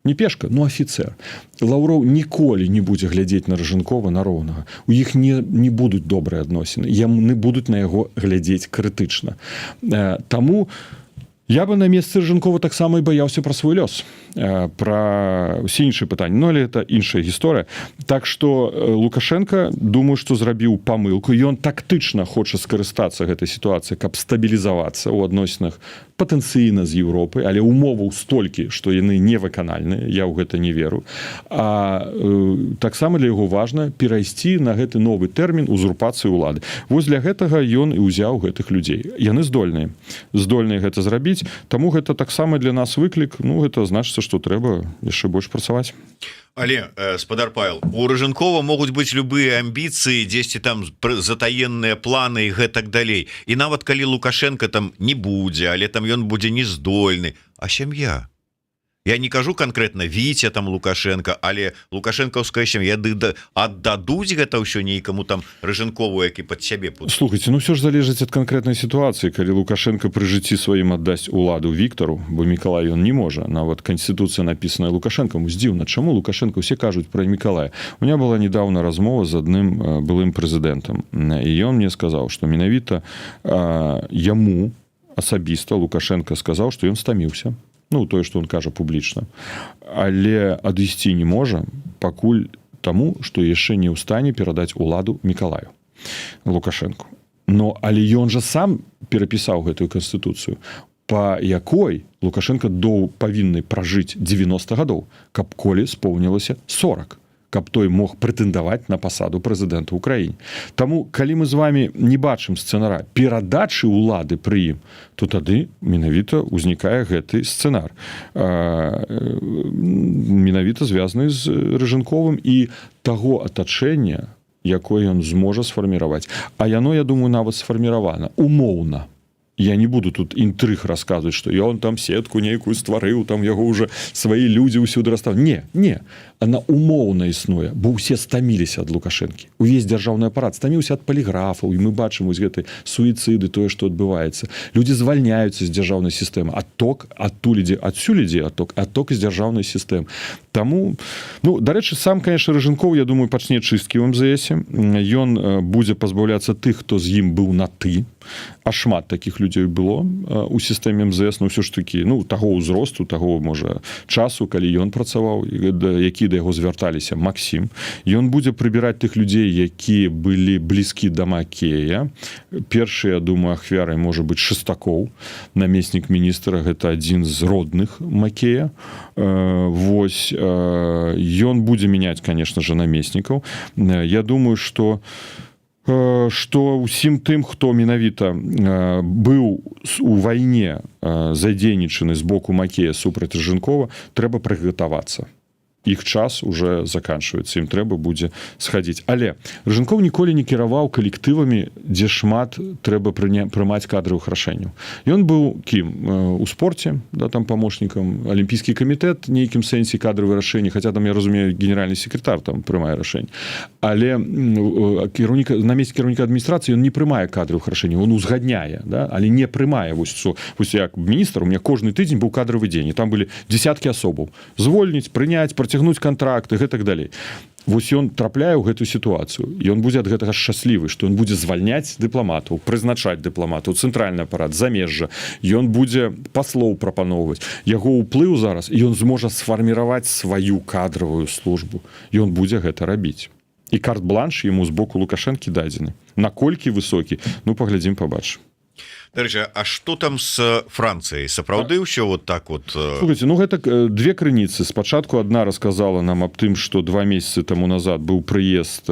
не пешка, но афіцер. Лаўроў ніколі не будзе глядзець на Рыжанкова на роўнага, у іх не будуць добрыя адносіны, яны будуць на яго глядзець крытычна. Таму Я бы на месцы Рыжанкова таксама і баяўся пра свой лёс, пра усе іншыя пытанні. Но але это іншая гісторыя. Так что Лукашенко, думаю, что зрабіў памылку. Ён тактычна хоча скарыстацца гэтай сітуацыяй, каб стабілізавацца ў адносінах патэнцыйна з Еўропай, але умоваў столькі, што яны невыканальныя, я ў гэта не веру. А таксама для яго важна перайсці на гэты новы тэрмін узурпацыі ўлады. Вось для гэтага ён і ўзяў гэтых людзей. Яны здольныя гэта зрабіць. Таму гэта таксама для нас выклік. Ну, гэта значыцца, што трэба яшчэ больш працаваць. Але, спадар Павел, у Рыжанкова могуць быць любыя амбіцыі, дзесьці там затаенныя планы і гэтак далей. І нават калі Лукашенко там не будзе, але там ён будзе не здольны, а сям'я, я не кажу конкретно Віця там Лукашенко, але лукашэнкаўская сям'я ды да аддадуць гэта ўсё нейкаму там Рыжанкову, які под сябе пуд. Слухайте, ну все ж залежыць ад канкрэтнай сітуацыі. Калі Лукашенко пры жыцці сваім аддасць уладу Віктору, бо Мікалай ён не можа, нават канстытуцыя, напісаная Лукашенком. Здзіўна, чаму Лукашенко, все кажуць про Мікалая. У меня была недавно размова з адным былым прэзідэнтам, і ён мне сказаў, что менавіта яму асабіста Лукашенко сказаў, что ён стаміўся, ну, тое, что он кажа публічна, але адысці не можа пакуль таму, что яшчэ не ў стане перадаць уладу Мікалаю Лукашенко. Но але ён жа сам перапісаў гэтую канстытуцыю, по якой Лукашенко до павінны пражыць 90 гадоў, каб Коле споўнілася 40, каб той мог прэтэндаваць на пасаду прэзідэнта Украіне. Таму калі мы з вами не бачым сцэнара перадачы ўлады пры ім, то тады менавіта ўзнікае гэты сцэнар, менавіта звязаны з Рыжанковым і таго атачэння, якое ён зможа сфарміраваць. А яно, я думаю, нават сфарміравана умоўна. Я не буду тут інтрыг расказваць, что ён там сетку нейкую стварыў, там яго уже свае людзі ўсюды расстаў. Не, не, она умоўна існуе, бо ўсе стаміліся ад Лукашэнкі, увесь дзяржаўны апарат стаміўся ад паліграфаў, і мы бачым вось гэты суіцыды, тое, што адбываецца. Людзі звальняюцца з дзяржаўнай сістэмы, адток адтуль ідзе, адсюль ідзе адток, адток з дзяржаўнай сістэмы. Таму, ну, дарэчы, сам, конечно, Рыжанкоў, я думаю, пачне чысткі ў МЗС. Ён будзе пазбаўляцца тых, хто з ім быў на ты, а шмат таких людзей было у сістэме МЗС, ну, ўсё ж таки, ну, таго ўзросту, таго, можа, часу, калі ён працаваў, які да яго звярталіся Максім. Ён будзе прыбіраць тых людзей, які былі блізкі да Макея. Першы, я думаю, ахвярай можа быць Шастакоў, намеснік міністра, гэта адзін з родных Макея. Вось ён будзе мяняць, конечно же, намеснікаў. Я думаю, что ўсім тым, хто менавіта быў у вайне задзейнічаны з боку Макея супраць Рыжанкова, трэба прыгатавацца, іх час уже заканчивается, ім трэба будзе схадзіць. Але Рыжанкоў ніколі не кіраваў калектывамі, дзе шмат трэба прымаць кадравых рашэнняў. Ён быў кім у спорце, да, там памочнікам, алімпійскі камітэт, нейкім сэнсе кадравы рашэнні, хотя там, я разумею, генеральны секретар там прымае рашэнне. Але кіраўнік, намеснік кіраўніка адміністрацыі, ён не прымае кадравых рашэнняў, он узгадняе, да, але не прымае. Вось як міністр у меня кожны тыдзень быў кадравы дзень, і там былі десяткі асобаў: звольніць, прыняць, працягнуць кантракты, гэтак далей. Вось ён трапляе ў гэтую сітуацыю, ён будзе ад гэтага шчаслівы, што ён будзе звальняць дыпламатаў, прызначаць дыпламатаў, цэнтральны апарат, замежжа, ён будзе паслоў прапаноўваць. Яго ўплыў зараз, ён зможа сфарміраваць сваю кадравую службу, ён будзе гэта рабіць, і карт-бланш ему з боку Лукашэнкі дадзены. Наколькі высокі, ну, паглядзім, побачым. Дарэчы, а что там с Францыяй? Сапраўды ўсё вот так вот? Слухайте, ну, гэта две крыніцы. Спачатку одна рассказала нам аб тым, что 2 месяцы тому назад быў прыезд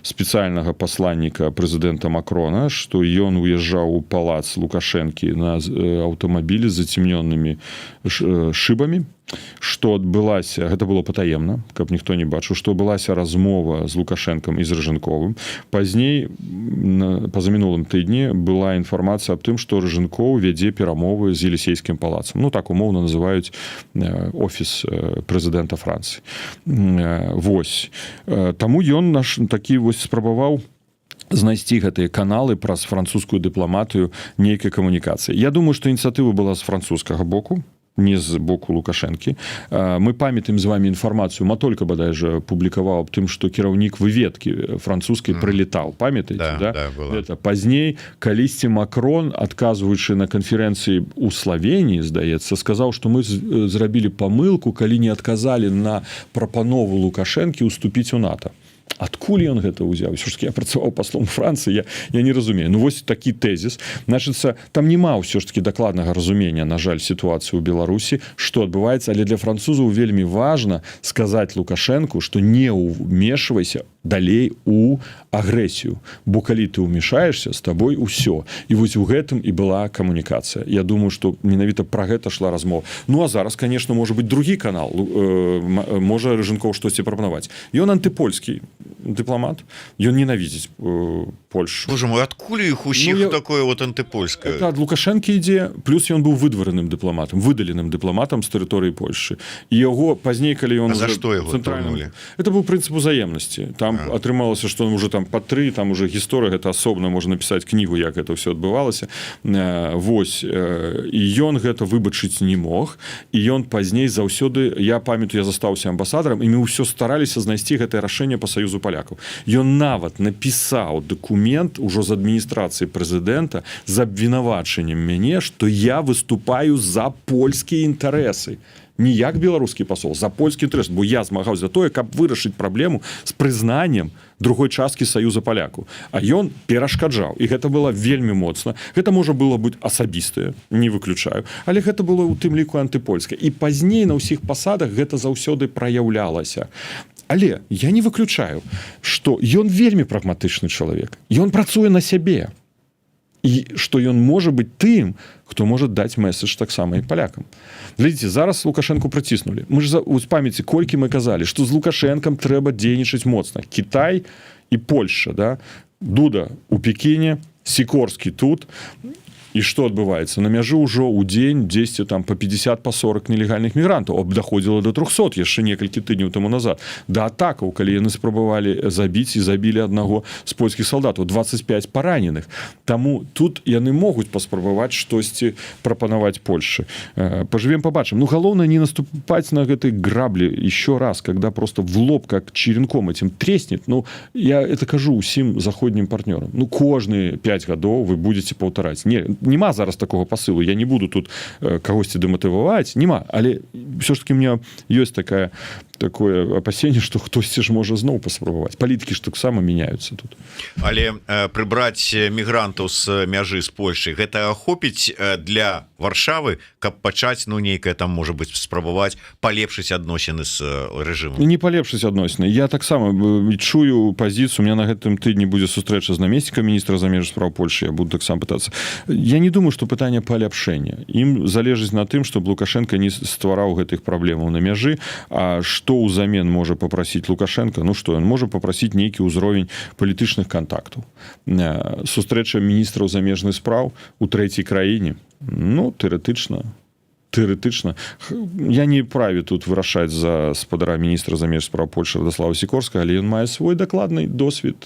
спецыяльнага пасланніка прэзідэнта Макрона, что ён уезжаў у палац Лукашэнкі на аўтамабілі з зацемнёнымі шыбамі, что адбылася, гэта было патаемна, каб ніхто не бачыў, што былася размова з Лукашэнкам і з Рыжанковым. Пазней, на пазамінулым тыдні, была інфармацыя аб тым, што Рыжанкоў вядзе перамовы з Елісейскім палацам, ну, так умоўна называюць офіс прэзідэнта Францыі. Вось таму ён наш такі вось спрабаваў знайсці гэтыя каналы праз французскую дыпламатыю нейкай камунікацыі. Я думаю, што ініцыятыва была з французскага боку. Не з боку Лукашэнкі. Мы памятаем з вами інфармацыю, Матолька бадай жа публікаваў, аб тым, што кіраўнік выведкі французскай прылетаў, памятаеце? Да, да? Да, было. Это пазней калісьці Макрон, адказваючы на канферэнцыі у Славеніі, здаецца, сказаў, што мы зрабілі памылку, калі не адказалі на прапанову Лукашэнкі уступіць у НАТО. Адкуль ён гэта ўзяў? Усё ж таки я працаваў паслом Францыі, я не разумею. Ну вось такі тэзіс. Значыцца, там няма ўсё ж таки дакладнага разумення, на жаль, сітуацыю ў Беларусі, что адбываецца. Але для французаў вельмі важна сказаць Лукашэнку, что не ўмешвайся далей у агрэсію, бо калі ты ўмешаешься, з табой усё. І вось у гэтым і была камунікацыя. Я думаю, что менавіта про гэта шла размова. Ну а зараз, конечно, можа быть другі канал. Можа Рыжанкоў штосьці прапанаваць. Ён антыпольскі дыпламат, ён ненавідзіць Польшу. Боже мой, адкуль іх усіх, Ну, такое вот антыпольскае? Это ад Лукашэнкі ідзе. Плюс ён быў выдвараным дыпламатам, выдаленым дыпламатам з тэрыторыі Польшы, і яго пазней, калі ён А за уже што яго цэнтральным турнулі? Это быў прынцып узаемнасці. Там атрымалася, што он уже там па тры, там уже гісторыя гэта асобна, можна напісаць кнігу, як это все адбывалася. Вось, і ён гэта выбачыць не мог, і ён пазней заўсёды, я памятаю, я застаўся амбасадарам, і мы ўсё стараліся знайсці гэтае рашэнне по Саюзу палякаў. Ён нават напісаў дакумент ужо з адміністрацыі прэзідэнта з абвінавачаннем мяне, што я выступаю за польскія інтарэсы, не як беларускі пасол, за польскі інтарэс, бо я змагаў за тое, каб вырашыць праблему з прызнаннем другой часткі Саюза палякаў, а ён перашкаджаў. І гэта было вельмі моцна. Гэта можа было быць асабістае, не выключаю, але гэта было у тым ліку антыпольскае, і пазней на ўсіх пасадах гэта заўсёды праяўлялася. Але я не выключаю, что ён вельмі прагматычны чалавек, ён працуе на сябе, і што ён можа быць тым, хто можа даць месседж таксама і палякам. Глядзіце, зараз Лукашэнку прыціснулі. Мы ж у памяці, колькі мы казалі, што з Лукашэнкам трэба дзейнічаць моцна. Кітай і Польша, да? Дуда у Пекіне, Сікорскі тут. І што адбываецца на мяжы? Ўжо ў дзень 10 там по 50, по 40 нелегальных мігрантаў, даходзіла до 300 яшчэ некалькі тыдняў таму назад, да атакаў, калі яны спрабавалі забіць і забілі аднаго з польскіх салдатаў, 25 параненых. Таму тут яны могуць паспрабаваць штосьці прапанаваць Польшы. Пажывем, побачым. Ну, галоўнае — не наступаць на гэтай граблі еще раз, когда просто в лоб как черенком этим треснет. Ну, я это кажу усім заходнім партнёрам: ну, кожныя 5 гадоў вы будете паўтараць. Не, няма зараз такого посылу, я не буду тут кагосьці дэматываваць, няма, але все ж таки у меня ёсць такое опасение, что хтосьці ж можа зноў паспрабаваць. Палітыкі ж таксама меняются тут. Але прыбраць мігрантаў з мяжы з Польшай — гэта хопіць для Варшавы, каб пачаць, ну, нейкае там, можа быть, спрабаваць палепшыць адносіны з рэжымом? Не палепшыць адносіны. Я таксама чую пазіцыю. У меня на гэтым тыдні будзе сустрэча з намеснікам міністра замежных справ Польшы, я буду таксама пытацца. Я не думаю, что пытанне паляпшэння. Ім залежыць на тым, чтобы Лукашенко не ствараў гэтых праблемаў на мяжы. А что ўзамен можа попросить Лукашенко? Ну что ён можа попросить? Нейкі ўзровень палітычных контактаў, сустрэча міністраў замежных спраў у трэцяй краіне. Ну, тэарэтычна я не праве тут вырашаць за спадара міністра замеж справ Польшы Радаслава Сікорска, але ён мае свой дакладны досвед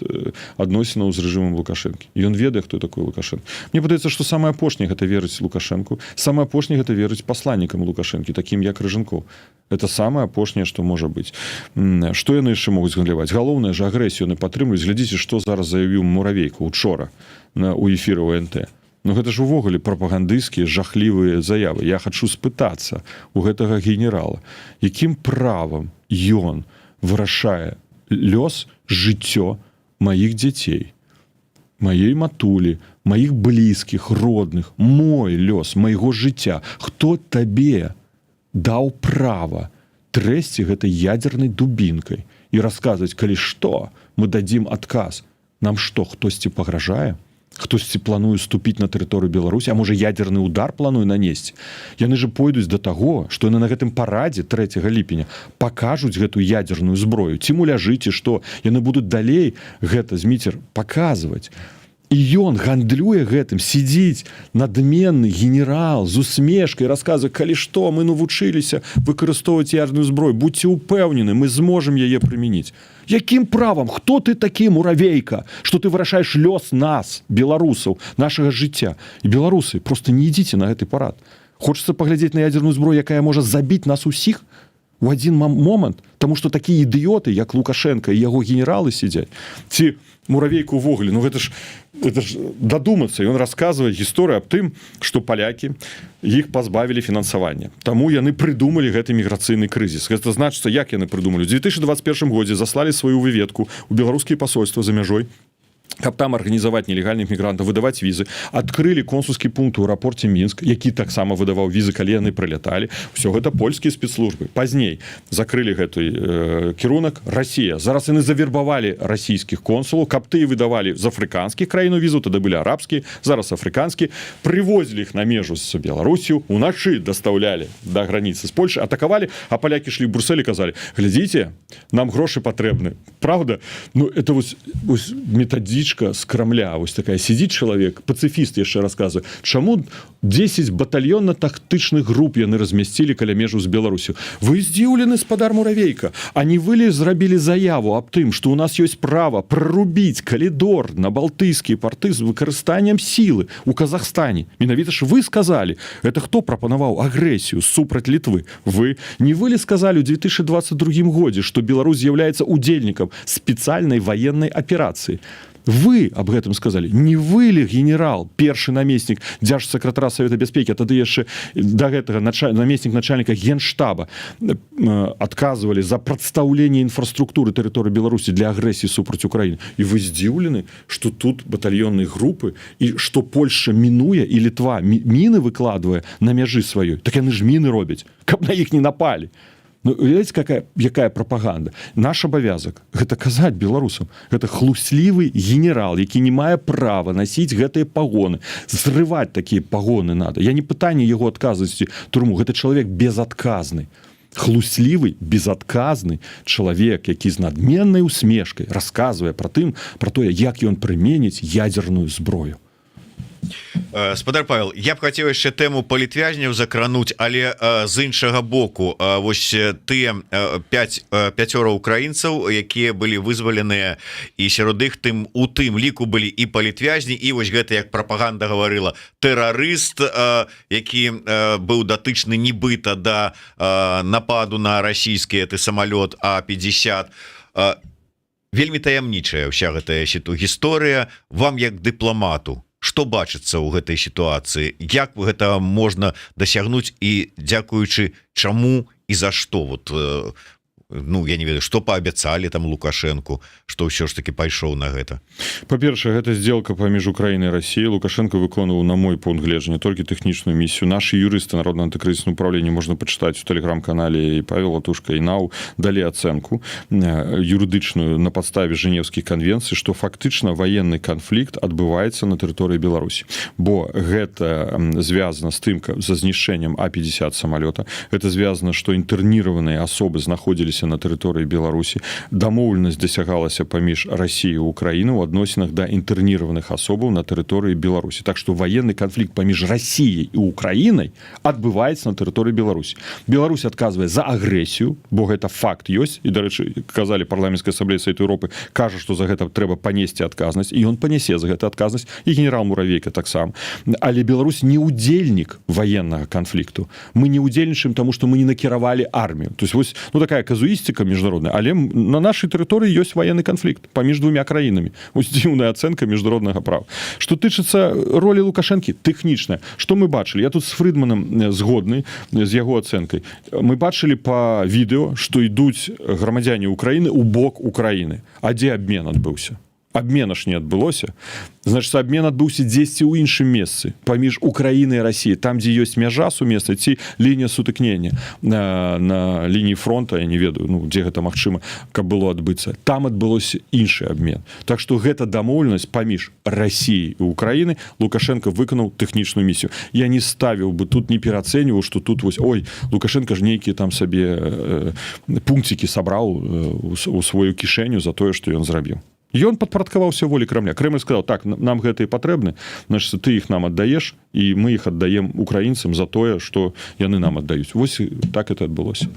адносінаў з рэжымам Лукашэнкі, ён ведае, хто такой Лукашенко. Мне падаецца, што самае апошняе — гэта верыць Лукашэнку, самае апошняе — гэта верыць пасланнікам Лукашэнкі, такім як Рыжанкоў. Это самае апошняе, што можа быць. Што яны яшчэ могуць гандляваць? Галоўнае ж, агрэсію яны падтрымліваюць. Глядзіце, што зараз заявіў Муравейка учора на у эфіры ОНТ. Ну, гэта ж увогуле прапагандысцкія жахлівыя заявы. Я хачу спытацца у гэтага генерала, якім правам ён вырашае лёс, жыццё маіх дзяцей, маей матулі, маіх блізкіх, родных, мой лёс, майго жыцця? Хто табе даў права трэсці гэтай ядернай дубінкай і расказваць: калі што, мы дадзім адказ? Нам што, хтосьці пагражае? Хтосьці плануе ступіць на тэрыторыю Беларусі? А можа, ядерны удар плануе нанесці? Яны же пойдуць до таго, што яны на гэтым парадзе 3 ліпеня пакажуць гэту ядерную зброю ці муляжы, ці што. Яны будуць далей гэта, Зміцер, паказваць. І ён гандлюе гэтым, сидзіць надменны генерал з усмешкай, расказвае: калі што, мы навучыліся выкарыстоўваць ядерную зброю, будьце упэўнены, мы зможам яе прымяніць. Якім правам? Хто ты такі, Муравейка, что ты вырашаеш лёс нас, беларусаў, нашага жыцця? І, беларусы, просто не ідзіце на гэты парад. Хочется паглядзець на ядерную зброю, якая можа забіць нас усіх у один момант, тому что такія ідыёты, як Лукашенко і яго генералы, сидзяць. Ці Муравейку увогуле, ну это ж дадумацца. Ён рассказывае гісторыю аб тым, что палякі іх пазбавілі фінансавання, таму яны прыдумалі гэты міграцыйны крызіс. Гэта значыцца, як яны прыдумалі? 2021 годзе заслалі сваю выведку у беларускія пасольства за мяжой, каб там арганізаваць нелегальных мігрантаў, выдаваць візы. Адкрылі консульскі пункт у аэрапорце Мінск, які таксама выдаваў візы, калі яны прыляталі. Все гэта польскія спецслужбы. Пазней закрылі гэты кірунак. Россия зараз, яны завербавалі расійскіх консулаў, каб ты выдавалі з афрыканскіх краіну візу. Тады былі арабскія, зараз афрыканскі. Прывозілі іх на межу з Беларусю, уначы дастаўлялі да граніцы з Польши, атакавалі, а палякі шлі в Бруселі, казалі: «Глядзіце, нам грошы патрэбны». Правда? Ну, это вось метадычка з Крамля вось такая. Сидзіць чалавек, пацыфіст, яшчэ рассказывае, чаму 10 батальённа-тактычных груп яны размясцілі каля межу з Беларусю. Вы здзіўлены, спадар Муравейка? А не вы ли зрабілі заяву аб тым, что у нас ёсць права прорубіць калідор на балтыйскія порты з выкарыстаннем сілы у Казахстане? Менавіта ж вы сказали. Это хто прапанаваў агрэсію супраць Літвы? Вы. Не вы ли сказали у 2022 годзе, что Беларусь з'яўляецца удзельнікам спецыяльнай военной аперацыі? Вы об гэтым сказали. Не вы ли, генерал, першы намеснік дзяржсакратара Совета бяспекі, а тады яшчэ до гэтага намеснік начальніка генштаба, адказвалі за прадстаўленне інфраструктуры тэрыторыі Беларусі для агрэсіі супраць Украіны? І вы здзіўлены, что тут батальённыя групы і что Польша мінуе і Літва міны выкладвае на мяжы сваёй? Так яны ж міны робяць, каб на іх не напалі. Ну, ведаеце, якая прапаганда? Наш абавязак — гэта казаць беларусам: гэта хлуслівы генерал, які не мае права насіць гэтыя пагоны. Зрываць такія пагоны надо. Я не пытанне яго адказнасці, турму. Гэта чалавек безадказны, хлуслівы, безадказны чалавек, які з надменнай усмешкай расказвае пра тое, як ён прыменіць ядерную зброю. Спадар Павел, я б хацеў яшчэ тэму палітвязняў закрануць, але з іншага боку. Вось тыя 5, пяцёра украінцаў, якія былі вызваленыя, і сярод іх у тым ліку былі і палітвязні, і вось гэта, як прапаганда гаварыла, тэрарыст, які быў датычны нібыта да нападу на расійскі гэты самалёт А-50. Вельмі таямнічая ўся гэтая гісторыя. Вам, як дыпламату, что бачыцца ў гэтай сітуацыі? Як гэта можна дасягнуць і дзякуючы чаму і за что? Вот, ну, я не ведаю, что паабяцалі там Лукашенко, что ўсё ж таки пайшоў на гэта. Па-першае, гэта сделка паміж Украінай, Россией. Лукашенко выконваў, на мой пункт гледжання, толькі тэхнічную місію. Наши юрысты Народного антыкрызісного управлення, можна пачытаць у тэлеграм-канале, і Павел Латушка, і НАУ далі ацэнку юрыдычную на падставе Жэнеўскіх канвенцый, што фактычна военный канфлікт адбываецца на тэрыторыі Беларусі, бо гэта звязана з тым, за знішчэннем А-50 самалёта, это звязана, што інтэрніраваныя асобы знаходзіліся на тэрыторыі Беларусі, дамоўленасць дасягалася паміж Россией і Украіну ў адносінах да інтэрніраваных асобаў на тэрыторыі Беларусі. Так что военный канфлікт паміж Россией і Украінай адбываецца на тэрыторыі Беларусі. Беларусь адказвае за агрэсію, бо гэта факт ёсць. І, дарэчы, казалі, Парламенцкая асамблея Савету Еўропы кажа, что за гэта трэба панесці адказнасць, і ён панясе за гэта адказнасць, і генерал Муравейка таксама. Але Беларусь не удзельнік военнага канфлікту. Мы не удзельнічаем, тому что мы не накіравалі армію. То есть вось, ну, такая казуістика міжнародная, але на нашай тэрыторыі ёсць военный канфлікт паміж двумя краінамі. Ось дзіўная ацэнка міжнароднага права. Что тычыцца ролі Лукашэнкі, тэхнічная, что мы бачылі, я тут с Фрыдманам згодны, з яго ацэнкай. Мы бачылі по відэо, что ідуць грамадзяне Украіны у бок Украіны. А дзе обмен адбыўся? Обмена ж не адбылося. Значит, обмен адбыўся дзесьці ў іншым месцы паміж Украінай і Россией, там, дзе ёсць мяжа сумесна ці лінія сутыкнення на лініі фронта. Я не ведаю, ну, дзе гэта магчыма каб было адбыцца. Там адбылося іншы обмен. Так что гэта дамоўленасць паміж Россией і Украіны. Лукашенко выканаў тэхнічную місію. Я не ставіў бы тут, не перацэньваў, что тут вось: «Ой, Лукашенко ж нейкія там сабе пункцікі сабраў у сваю кішэню за тое, что ён зрабіў». Ён падпарадкаваўся волі Крамля. Крэмль сказал: «Так, нам гэтыя патрэбны, значит, ты іх нам аддаеш, і мы іх аддаем украінцам за тое, что яны нам аддаюць». Вось так это адбылося.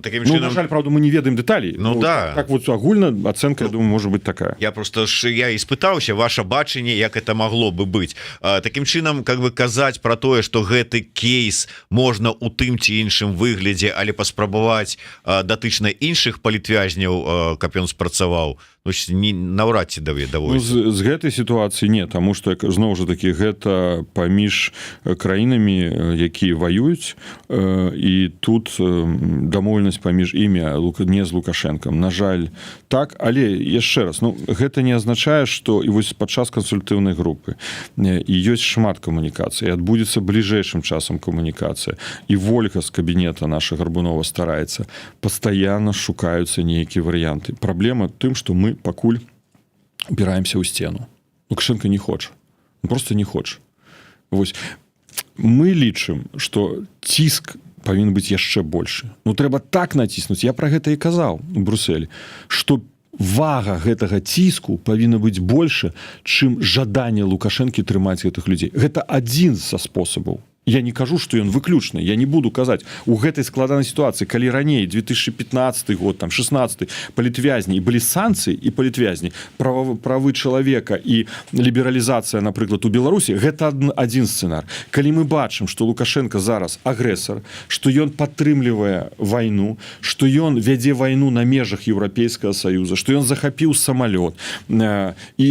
Таким Ну, чынам, на жаль, правда, мы не ведаем дэталей. Ну, да. Так вот, агульна ацэнка, я думаю, может быть такая. Я просто ж, я і спытаўся ваше бачанне, як это могло бы быть. Таким чынам, как бы, казаць про тое, что гэты кейс можна у тым ці іншым выглядзе, але паспрабаваць датычна іншых палітвязняў, каб ён спрацаваў, ну, не наўрад ці даве Ну, даволі. з гэтай сітуацыі не, таму што, як зноў жа такі, гэта паміж краінамі, якія ваююць, і тут дамоўленасць паміж імі, не з Лукашэнкам, на жаль. Так, але яшчэ раз, ну, гэта не азначае, што і вось падчас кансультыўнай групы і ёсць шмат камунікацый, адбудзецца бліжэйшым часам камунікацыя, і Вольга з кабінета наша Гарбунова стараецца, пастаянна шукаюцца нейкія варыянты. Праблема тым, што мы пакуль упираемся ў сцену. Лукашенко не хоча, он просто не хоча. Вось мы лічым, что ціск павінен быць яшчэ большы. Ну, трэба так націснуць, я про гэта і казаў у Бруселі, что вага гэтага ціску павінна быць больше, чым жаданне Лукашэнкі трымаць гэтых людзей. Гэта адзін са спосабаў. Я не кажу, что ён выключны, я не буду казаць. У гэтай складанай сітуацыі, калі раней, 2015 год там, 16, палітвязні, і былі санкцыі, і палітвязні, правы чалавека і лібералізацыя, напрыклад, у Беларусі, гэта адзін сцэнар. Калі мы бачым, что Лукашенко зараз агрэсар, что ён падтрымлівае вайну, что ён вядзе вайну на межах Еўрапейскага Саюза, что ён захапіў самалёт і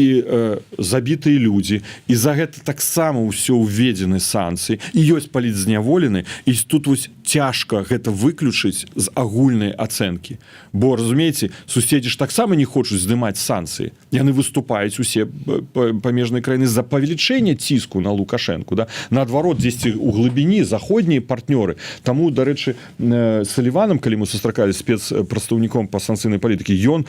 забітыя людзі, і за гэта таксама ўсё ўведзены санкцыі, і ёсць палітзняволены, і тут вось цяжка гэта выключыць з агульнай ацэнкі, бо, разумееце, суседзі ж таксама не хочуць здымаць санкцыі, яны выступаюць, усе памежныя краіны, за павелічэнне ціску на Лукашэнку, да, наадварот, дзесьці у глыбіні заходнія партнёры. Таму, дарэчы, Саліванам, калі мы сустракалі, спецпрадстаўніком па санкцыйнай палітыкі, ён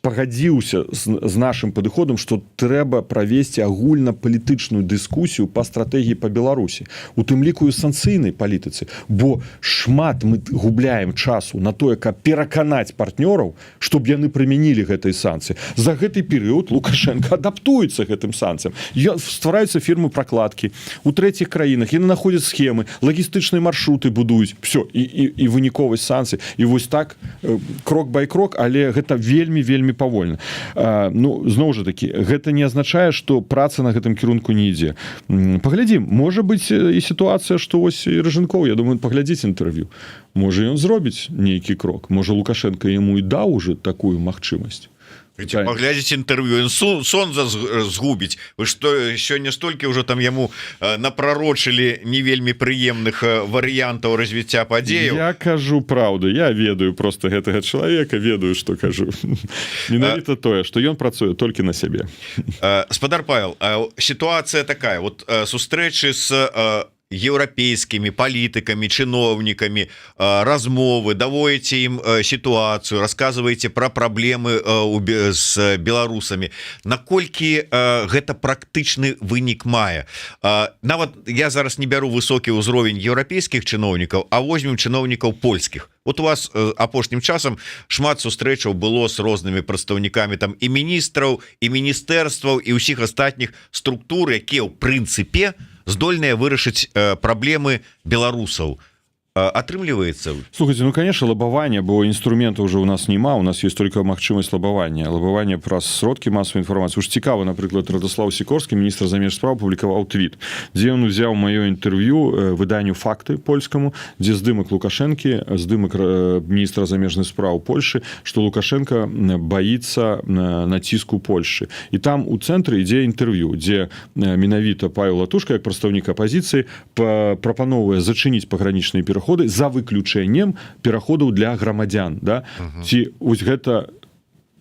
пагадзіўся з нашым падыходам, што трэба правесці агульнапалітычную дыскусію па стратэгіі па Беларусі, у тым ліку і санкцыйнай палітыцы, бо шмат мы губляем часу на тое, каб пераканаць партнёраў, чтоб яны прымянілі гэтай санкцыі. За гэты перыяд Лукашенко адаптуецца гэтым санкцыям, ствараюцца фірмы пракладкі у трэціх краінах, яны находзяць схемы, лагістычныя маршруты будуюць, все, і выніковасць санкцый. І вось так крок бай крок, але гэта вельмі, вельмі павольна. Ну, зноў жа такі, гэта не азначае, что праца на гэтым кірунку не ідзе. Паглядзім, можа быть і сітуацыя, что вось і Рыжанкоў, я думаю, паглядзіць інтэрв'ю, можа, ён зробіць нейкі крок, можа, Лукашенко яму і даў уже такую магчымасць. Паглядзець інтэрв'ю, сон за згубіць. Вы что, сёння столькі ўжо там яму напрарочылі не вельмі прыемных варыянтаў развіцця падзеяў. Я кажу праўду, я ведаю просто гэтага чалавека, ведаю, что кажу. Менавіта тое, что ён працуе толькі на сябе. Спадар Павел, сітуацыя такая вот: сустрэчы с еўрапейскімі палітыкамі, чыноўнікамі, размовы, даводзіце ім сітуацыю, рассказываете про праблемы з беларусамі. Наколькі гэта практычны вынік мае? Нават я зараз не бяру высокі ўзровень еўрапейскіх чыноўнікаў, а возьмем чыноўнікаў польскіх. Вот у вас апошнім часам шмат сустрэчаў было с рознымі прадстаўнікамі там і міністраў, і міністэрстваў, і ўсіх астатніх структур, якія ў прынцыпе здольныя вырашыць праблемы беларусаў. Атрымліваецца? Слухайте, ну, конечно, лабаванне, бо інструмента уже у нас няма, у нас есть только магчымасць лабавання, лабаванне праз сродкі масавай інфармацыі. Уж цікава, напрыклад, Радаслаў Сікорскі, міністр замеж справ, публікаваў твіт, дзе ён узяў маё інтэрв'ю выданню «Факты» польскаму, дзе здымак Лукашэнкі, здымак міністра замежных спраў Польшы, что Лукашенко боится націску Польшы, і там у цэнтры ідзе інтэрв'ю, дзе менавіта Павел Латушка, як прадстаўнік апазіцыі, прапаноўвае зачыніць пагранічныя пераходы за выключэннем пераходаў для грамадзян, да. Ці вось гэта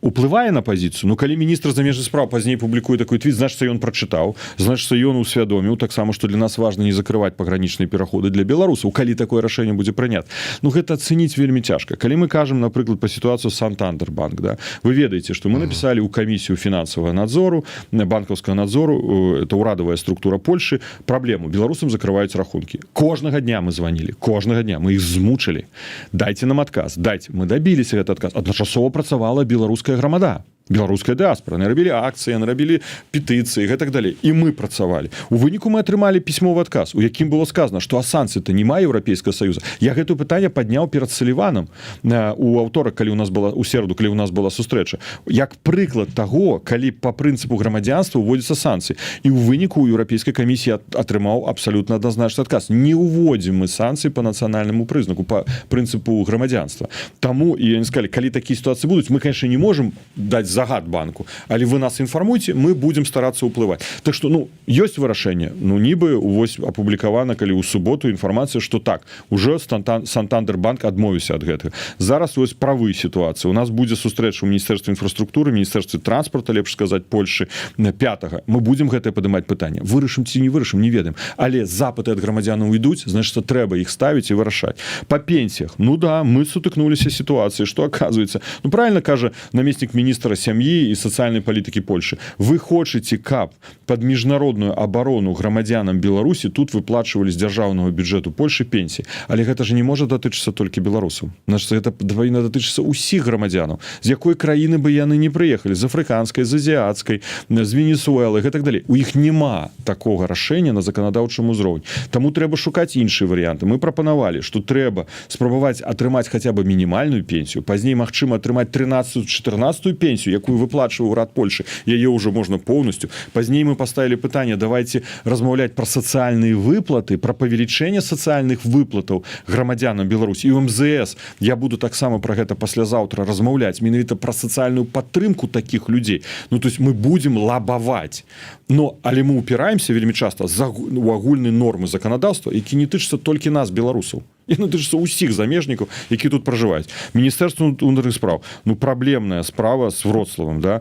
уплывае на пазіцыю? Ну, калі міністр замежных справ пазней публікуе такой твіт, значится, ён прачытаў, значится, ён усвядоміў таксама, что для нас важно не закрывать пагранічныя пераходы для беларусаў, калі такое рашэнне будзе прынят. Ну, гэта ацэніць вельмі цяжка. Калі мы кажам, напрыклад, по сітуацыю Сантандер банк, да, вы ведаеце, что мы написали ў камісію фінансавага надзору, банкаўскага надзору, это ўрадавая структура Польши, праблему: беларусам закрываюць рахункі. Кожнага дня мы звонили, кожнага дня мы их змучылі: «Дайте нам адказ, дайте». Мы дабіліся этот адказ. Адначасова працавала «Беларуская грамада». Беларуская дыаспора, нарабілі акцыі, нарабілі петыцыі, гэтак далей, і мы працавалі. У выніку мы атрымалі пісьмовы адказ, у якім было сказано, что а санкцый-то няма Еўрапейскага союза. Я гэтае пытанне падняў перад Саліванам у аўторак, калі у нас была, у сераду, калі у нас была сустрэча, як прыклад того, калі по прынцыпу грамадзянства уводзіцца санкцыі. І ў выніку у Еўрапейскай камісіі атрымаў абсалютна адназначны адказ: не уводзім мы санкцыі по нацыянальнаму прызнаку, по прынцыпу грамадзянства. Таму і они сказали: калі такія сітуацыі будуць, мы, конечно, не можем даць загад банку, але вы нас інфармуйце, мы будем стараться ўплываць. Так что, ну, ёсць вырашэнне. Ну, нібы вось апублікавана калі ў суботу інфармацыя, что так уже Сантандер банк адмовіўся ад гэтага. Зараз вось правы сітуацыі. У нас будзе сустрэча ў міністэрстве інфраструктуры, міністэрстве транспорта, лепш сказаць, Польшы 5. Мы будем гэтае падымаць пытанне. Вырашым ці не вырашым, не ведаем, але запыты ад грамадзянаў ідуць, значит, трэба іх ставіць і вырашаць. По пенсіях, ну да, мы сутыкнуліся сітуацыі, что, оказывается, ну, правильно кажа намеснік міністра сям'і і сацыяльнай палітыкі Польшы: вы хочаце, каб под міжнародную абарону грамадзянам Беларусі тут выплачвалі з дзяржаўнага бюджэту Польшы пенсіі, але гэта же не можа датычыцца толькі беларусаў, значит, это павінна датычыцца усіх грамадзянаў, з якой краіны бы яны не прыехалі, з афрыканскай, з азіяцкай, з Венесуэлы, гэтак далей. У іх няма такога рашэння на заканадаўчым узроўні, таму трэба шукаць іншыя варыянты. Мы прапанавалі, что трэба спрабаваць атрымаць хаця бы мінімальную пенсію, пазней, магчыма, атрымаць 13, 14 пенсію, якую выплачваў урад Польшы, яе ўжо можна поўнасцю. Пазней мы поставили пытанне: давайте размаўляць про сацыяльныя выплаты, про павелічэнне сацыяльных выплатаў грамадзянам Беларусь. І ў МЗС я буду таксама про гэта паслязаўтра размаўляць, менавіта про сацыяльную падтрымку таких людзей. Ну, то есть мы будем лабаваць, но але мы упираемся вельмі часто за у агульныя нормы заканадаўства, які не тычацца толькі нас, беларусаў, і тычыцца ўсіх замежнікаў, які тут пражываюць. Міністэрства унутраных спраў, ну, праблемная справа с Вроцлавам, да.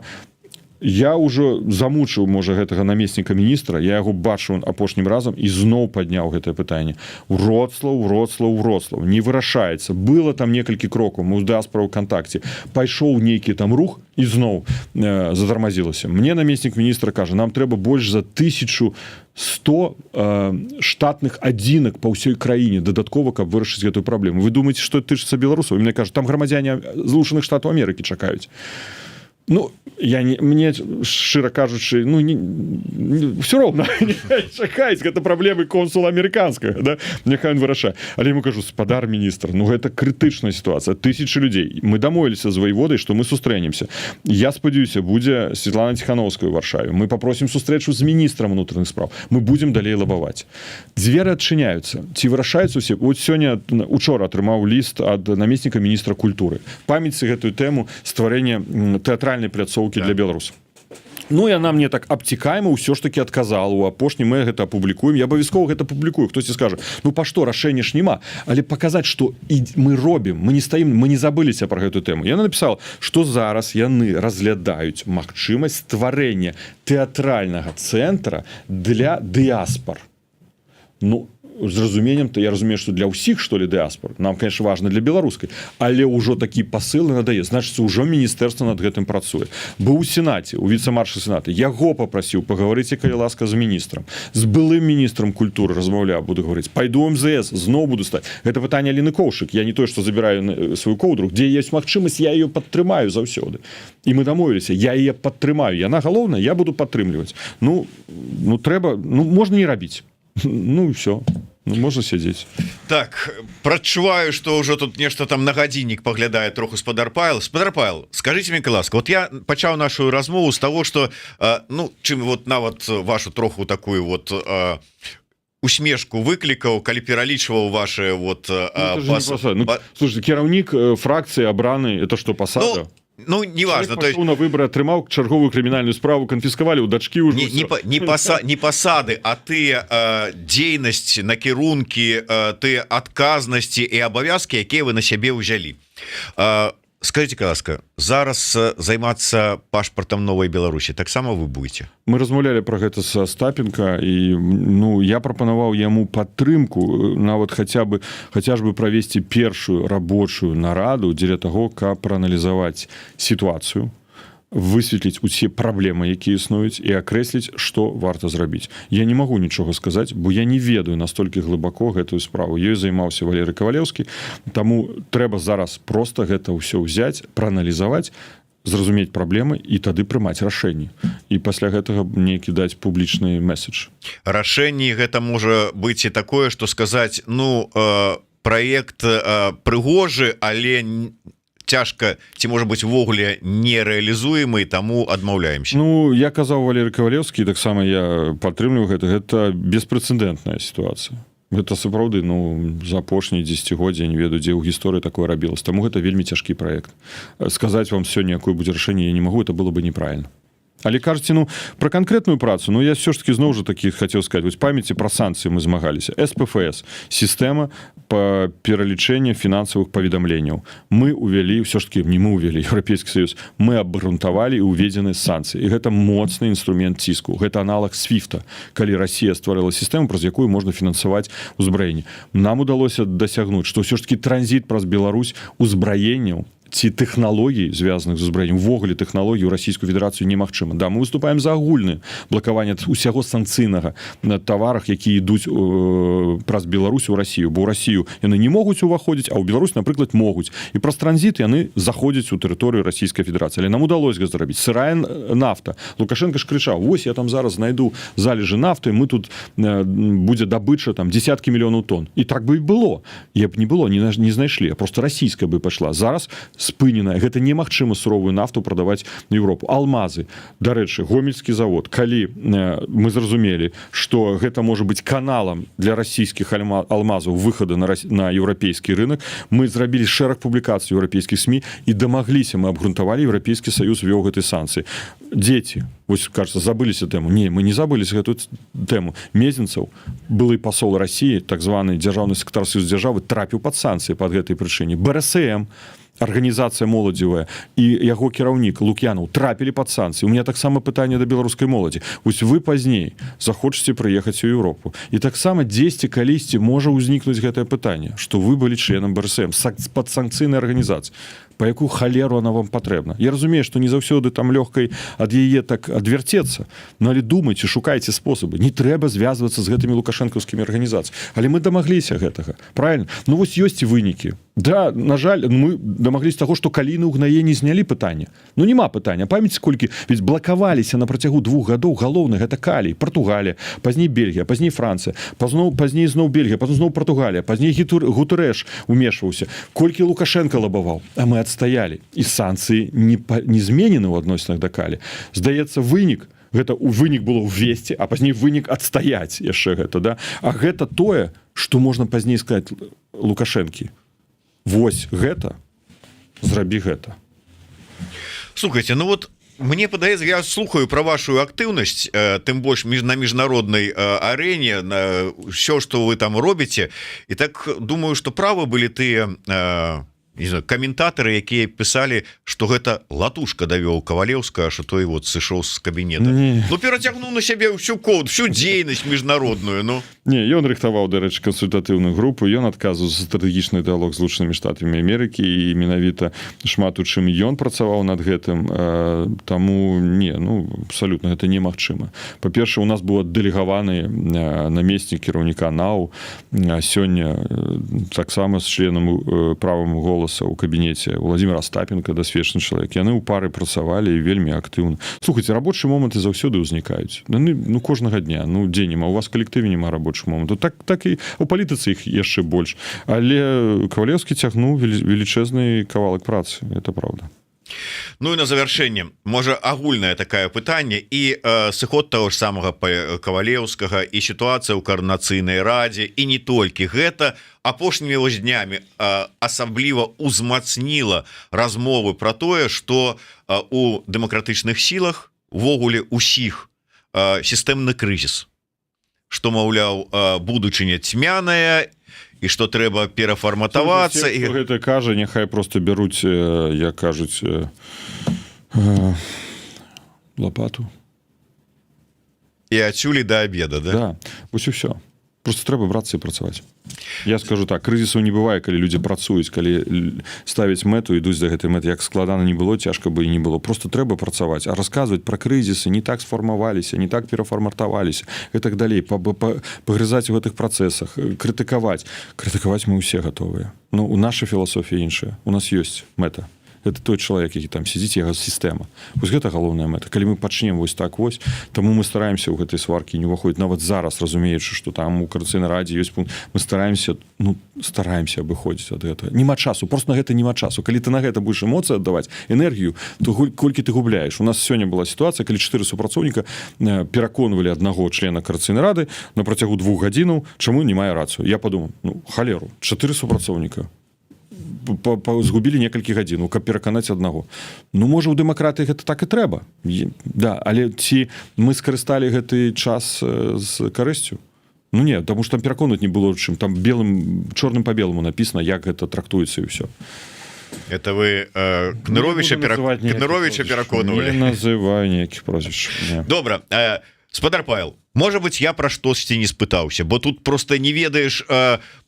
Я ўжо замучыў, можа, гэтага намесніка міністра. Я яго бачу апошнім разам і зноў падняў гэтае пытанне: Вроцлаў, Вроцлаў, Вроцлаў. Не вырашаецца. Было там некалькі крокаў, мы ў дыаспора ВКонтакте, пайшоў нейкі там рух, і зноў затармазілася. Мне намеснік міністра кажа: нам трэба больш за 1100 штатных адзінак па ўсёй краіне дадаткова, каб вырашыць гэтую праблему. Вы думаете, что тычыцца беларусаў? Мне кажа, там грамадзяне Злучаных Штатаў Амерыкі чакаюць. Ну, я не, мне, шчыра кажучы, ну, не, все роўна, чакаюць, гэта праблемы консула амерыканскага, да? Няхай он вырашае. Але ему кажу: спадар міністр, ну, гэта крытычная сітуацыя, тысячи людзей. Мы дамовіліся з ваеводай, что мы сустрэнемся. Я спадзяюся, будзе Светлана Ціхановская у Варшаве, мы попросим сустрэчу з міністрам унутраных справ. Мы будем далей лабаваць, дзверы адчыняюцца. Ці вырашаюцца усе? Вот сёння, учора атрымаў ліст ад намесніка міністра культуры, памяці гэтую тэму стварэння тэатральнай пляцоўкі для беларусаў. Ну, яна мне так абцікаема ўсё ж таки адказала у апошні. Мы гэта апублікуем, я абавязкова гэта публікую. Хтосьці скажа: ну па што, рашэння ж няма. Але паказаць, что і мы робім, мы не стаім, мы не забыліся про гэтую тэму. Яна написала, что зараз яны разглядаюць магчымасць стварэння тэатральнага цэнтра для дыаспор. Ну, з разуменнем то я разумею, что для ўсіх, что ли, дыаспор, нам, конечно, важно для беларускай, але ўжо такі пасылы надае, значит, ўжо міністэрства над гэтым працуе. Быў у сенаце у віцэ-марша сената, яго попрасіў: пагаварыце, калі ласка, з міністрам. З былым міністрам культуры размаўляў, буду гаварыць. Пайду МЗС, зноў буду стаць. Гэта пытанне Аліны Коўшык. Я не той, что забіраю сваю коўдру. Дзе есть магчымасць, я ее падтрымаю заўсёды. І мы дамовіліся, я яе падтрымаю, яна галоўная, я буду падтрымліваць. Ну трэба, ну, можна не рабіць, ну, все. Ну, можно сидеть. Так, прачуваю, что ўжо тут нешта там на гадзіннік паглядае троху спадар Павел. Спадар Павел, скажите мне, ласка, вот я пачаў нашу размову з того, что ну, чым вот нават вашу троху такую вот усмешку выклікаў, калі пералічваў ваши вот Ну, пас... ну, слушай, кіраўнік фракцыі абраны, это что, пасада? Ну, неважно. То есть на выборы, атрымаў чарговую крымінальную справу, канфіскавалі у дачкі уже. Не пасады, а ты дзейнасць, накірункі, ты адказнасці і абавязкі, якія вы на сябе ўзялі. Скажите, ласка, зараз займацца пашпартам новой Беларусі таксама вы будете? Мы размаўлялі про гэта са Астапенко, і, ну, я прапанаваў яму падтрымку, нават хаця ж бы правесці першую рабочую нараду дзеля таго, каб прааналізаваць сітуацыю, высветліць усе праблемы, якія існуюць, і акрэсліць, што варта зрабіць. Я не магу нічога сказаць, бо я не ведаю настолькі глыбако гэтую справу, ёй займаўся Валерый Кавалеўскі. Таму трэба зараз просто гэта ўсё ўзяць, прааналізаваць. Зразумець праблемы і тады прымаць рашэнні, і пасля гэтага нейкі даць публічны месседж. Рашэнні гэта можа быць і такое, что сказаць: ну, проект прыгожы, але цяжка ці, можа быть, увогуле нереалізуемы, таму адмаўляемся. Ну, я казаў, Валерый Кавалеўскі, таксама я падтрымліваю гэта. Гэта беспрэцэдэнтная сітуацыя. Гэта сапраўды, ну, за апошнія дзесяцігоддзя не ведаю, дзе ў гісторыі такое рабілось. Таму гэта вельмі цяжкі праект. Сказаць вам сёння, якое будзе рашэнне, я не магу, это было бы неправильно. Але кажаце, ну, про канкрэтную працу, ну, я все ж таки зноў жа таки хотел сказать, вось памяці, про санкцыі мы змагаліся, СПФС, сістэма по пералічэння фінансавых паведамленняў, мы увялі, все ж таки не мы увялі, Еўрапейскі союз, мы абгрунтавалі і уведзены санкцыі, і гэта моцны інструмент ціску. Гэта аналог Свіфта, калі Россия стварыла сістэму, праз якую можна фінансаваць узбраенне. Нам удалося дасягнуць, что ўсё ж таки транзіт праз Беларусь узбраенняў ці тэхналогій, звязаных з узбраеннем, увогуле тэхналогій у Расійскую Федэрацыю немагчыма. Да, мы выступаем за агульны блакаванне усяго санкцыйнага на таварах, якія ідуць праз Беларусь у Россию, бо ў Россию яны не могуць уваходзіць, а ў Беларусь, напрыклад, могуць, і праз транзіт яны заходзяць у тэрыторыю Расійскай Федэрацыі. Але нам удалось зрабіць. Сырая нафта, Лукашенко ж крычаў: «Вось я там зараз знайду залежы нафты, мы тут будзе добыча там десяткі мільёнаў тонн». І так бы і было, я б не было, не знайшлі, а просто расійская бы пайшла. Зараз спыненая, гэта немагчыма суровую нафту прадаваць на Европу. Алмазы, дарэчы, Гомельскі завод, калі мы зразумелі, что гэта можа быць каналам для расійскіх алмазаў выхада на еўрапейскі рынок, мы зрабілі шэраг публікацый еўрапейскіх СМІ і дамагліся, мы абгрунтавалі, Еўрапейскі саюз вёў гэты санкцыі. Дзеці, вось, кажется, забыліся тэму. Не, мы не забыліся гэту тэму. Мезенцаў, былы пасол России, так званы дзяржаўны сакратар Саюз дзяржавы, трапіў под санкцыі под гэтай прычыне. БРСМ, арганізацыя моладзевая, і яго кіраўнік Лук'янаў трапілі пад санкцыі. У меня таксама пытанне да беларускай моладзі: вось вы пазней захочаце прыехаць у Европу, і таксама дзесьці калісьці можа ўзнікнуць гэтае пытанне, что вы былі членам БРСМ, падсанкцыйнай арганізацыі. По якую халеру она вам патрэбна? Я разумею, что не заўсёды там лёгкай ад яе так адвярцецца, но але думайте, шукайце спосабы, не трэба звязвацца з гэтымі лукашэнкаўскімі арганізацыямі. Але мы дамагліся гэтага, правильно? Ну вось ёсць і вынікі. Да, на жаль, мы дамаглись таго, что калійны ўгнаенні знялі пытанне, ну, няма пытання. Памяць, колькі ведь блакаваліся на працягу 2 гадоў. Галоўны гэта калій: Португалія, пазней Бельгія, пазней Францыя, пазней зноў Бельгія, потом зноў Португалія, пазней Гутэрэш умешваўся, колькі Лукашенко лабаваў, а мы адстаялі, і санкцыі не зменены ў адносінах да калі. Здаецца, вынік гэта, у вынік было ўвесці, а пазней вынік адстаяць яшчэ гэта. Да, а гэта тое, что можна пазней сказать Лукашэнкі: «Вось гэта зрабі гэта». Слухайте, ну вот мне падаецца, я слухаю про вашу актыўнасць, тым больш на міжнароднай арэне, на все, что вы там робіце, і так думаю, что правы былі тыя не знаю, каментатары, якія пісалі, что гэта Латушка давёў Кавалеўска, что той вот сышоў з кабінета. Не. Ну, перацягнуў на сябе всю код, всю дзейнасць міжнародную, ну. Не, ён рыхтаваў, дарэчы, кансультатыўную групу, ён адказваў за стратэгічны дыалог з Злучанымі Штатамі Амерыкі, і менавіта шмат у чым ён працаваў над гэтым. Таму не, ну, абсалютна гэта немагчыма. Па-першае, у нас быў дэлегаваны намеснік кіраўніка НАУ, сёння таксама з членам правым голаса ў кабінеце, Владимир Астапенко, дасведчаны чалавек, яны ў пары працавалі і вельмі актыўна. Слухайте, рабочыя моманты заўсёды ўзнікаюць. Яны, ну, кожнага дня, ну, дзе няма у вас калектыве няма рабочых момантаў? Так і у палітыцы іх яшчэ больш. Але Кавалеўскі цягнуў велічэзны кавалак працы, это правда. Ну і на завяршэнне, можа, агульнае такое пытанне: і сыход того ж самага Кавалеўскага, і сітуацыя ў Каардынацыйнай радзе, і не толькі гэта, апошнімі вось днямі асабліва узмацніла размовы про тое, что у дэмакратычных сілах увогуле усіх сістэмны крызіс, что, маўляў, будучыня цьмяная і что трэба перафарматавацца. І гэта кажа, няхай просто бяруць, як кажуць, лопату І адсюль да обеда, да? Да, вось і ўсё. Просто трэба брацца і працаваць. Я скажу так: крызісаў не бывае, калі людзі працуюць, калі ставяць мэту, ідуць да гэтай мэты, як складана не было, цяжка бы і не было, просто трэба працаваць. А расказваць пра крызісы, не так сфармаваліся, не так перафарматаваліся і так далей, пагрызаць у гэтых працэсах, крытыкаваць, крытыкаваць мы ўсе гатовыя. Ну, у наша філасофія іншая, у нас ёсць мэта. Это той чалавек, які там сядзіць, яго сістэма. Вось гэта галоўная мэта. Калі мы пачнем вось так вось, таму мы стараемся ў гэтай сваркі не ўваходзіць, нават зараз, разумеючы, что там у Каардынацыйнай радзе ёсць пункт, мы стараемся, ну, стараемся абыходзіць ад этого. Няма часу, просто на гэта няма часу. Калі ты на гэта будешь эмоцыі аддаваць, энергію, то колькі ты губляеш. У нас сёння была сітуацыя, калі чатыры супрацоўніка пераконвалі аднаго члена Каардынацыйнай рады на працягу 2 гадзінаў, чаму не мае рацыю. Я подумал: ну, халеру, чатыры супрацоўніка згубілі некалькі гадзінаў, каб пераканаць аднаго. Ну, можа, у дэмакраты гэта так і трэба, да, але ці мы скарысталі гэты час з карысцю? Ну не, потому что там пераконаць не было чым, там белым чорным по белому написано, як гэта трактуецца, і ўсё. Это вы Кныровича Кныровича пераконвалі? Называю ніякіх прозвішч. Добра, спадар Павел, может быть, я про штосьці не спытаўся, бо тут просто не ведаеш,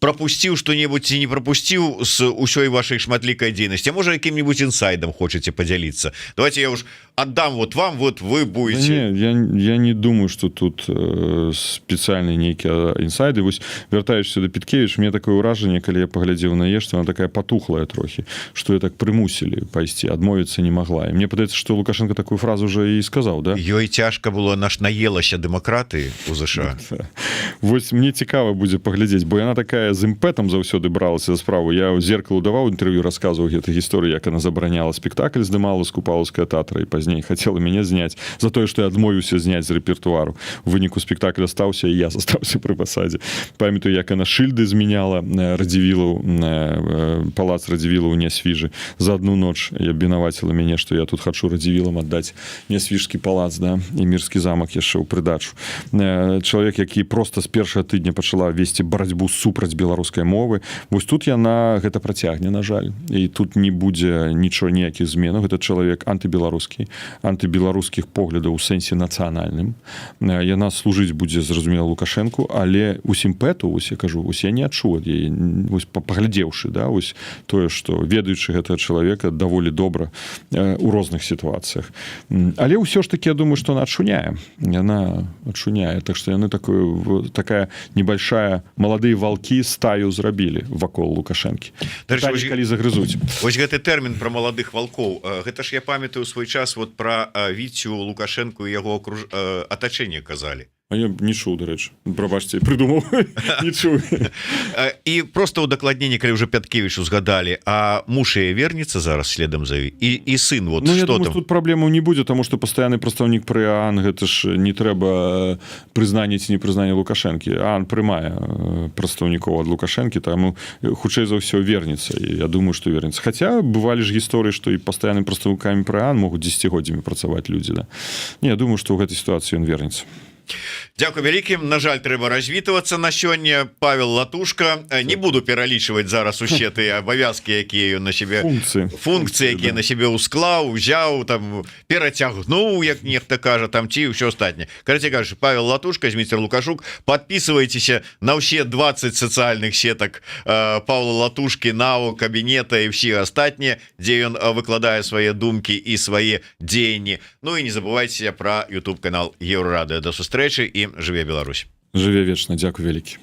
пропусціў что-нибудь ці не пропусціў з усёй вашай шматлікай дзейнасці. Можа, якім-нибудь інсайдам хочаце поделиться? Давайте я уж отдам вот вам, вот вы будете. Да не, я не думаю, что тут спецыяльныя нейкія інсайды. Вось, вяртаючыся до Пяткевіч, мне такое ўражанне, калі я паглядзеў на яе, что она такая патухлая трохі, что я так прымусілі пайсці, адмовіцца не могла. І мне падаецца, что Лукашенко такую фразу уже і сказаў, да. Ёй цяжка было, наш наелася дэмакраты у ЗША. Вось мне цікава будзе паглядзець, бо яна такая з імпэтам заўсёды бралася за справу. Я ў Зеркалу даваў інтэрв'ю, расказваў гэты гісторыю, як она забараняла спектакль, здымала з Купалаўскага тэатра і пазней хацела мяне зняць за тое, што я адмовіўся зняць з рэпертуару. У выніку спектакль астаўся, і я застаўся пры пасадзе. Памятаю, як она шыльды змяняла Радзівілаў, палац Радзівілаў у Нясвіжы, за одну ноч і абвінаваціла мяне, што я тут хачу Радзівілам аддаць Нясвіжскі палац, да, і Мірскі замак яшчэ ў прыдачу. Чалавек, які просто з першага тыдня пачала весці барацьбу супраць беларускай мовы. Вось тут яна гэта працягне, на жаль, і тут не будзе нічого, ніякіх зменаў. Гэта чалавек антыбеларускі, антыбеларускіх поглядаў у сэнсе нацыянальным. Яна служыць будзе, зразумела, Лукашэнку, але у імпэту, ось я кажу, ось я не адчуў ад яе, вось паглядзеўшы, да, ось тое, што ведаючы гэтага чалавека даволі добра у розных сітуацыях. Але ўсё ж таки я думаю, что она ачуняе, яна ачуняе. Так что яны такую, такая небольшая, маладыя валкі стаю зрабілі вакол Лукашэнкі. Дарэчы, калі загрызуць. Вось гэты тэрмін про маладых валкоў, гэта ж я памятаю свой час вот про Віцю Лукашенко і яго атачэнне казалі. А я не чуў, дарэчы, прабачце, прыдумаў, не чуў. І просто удакладненне, калі уже Пяткевіч узгадалі, а муж яе вернется зараз следам за і сын, вот? Ну, я что думаю, там тут праблему не будзе, тому что пастаянны прадстаўнік пры ААН, гэта ж не трэба прызнанне ці не прызнанне Лукашэнкі, ААН прымае прадстаўнікоў ад Лукашэнкі, таму хутчэй за ўсё вернется, і я думаю, что вернется. Хотя бывалі ж гісторыі, што і пастаянным прадстаўнікамі пры ААН могуць дзесяцігоддзямі працаваць людзі, да. Не, я думаю, что ў гэтай сітуацыі ён вернется. Дякую вялікі. На жаль, трэба развітвацца на сёння. Павел Латушка, не буду пералічваць зараз усе тыя абавязкі, якія ён на себе Функцыі. Функцыі, якія на себе ўсклаў, узяў там, перацягнуў, як нехта кажа там, ці ўсё астатняе. Карацей кажучы, Павел Латушка, Зміцер Лукашук. Подписывайтеся на ўсе 20 сацыяльных сетак Павла Латушки, НАУ, кабінета і все астатнія, дзе ён выкладае свае думкі і свае дзеянні. Ну і не забывайте про YouTube канал Еўрарадыё. До сустрэчы і жыве Беларусь! Жыве вечна, дзякуй вялікі.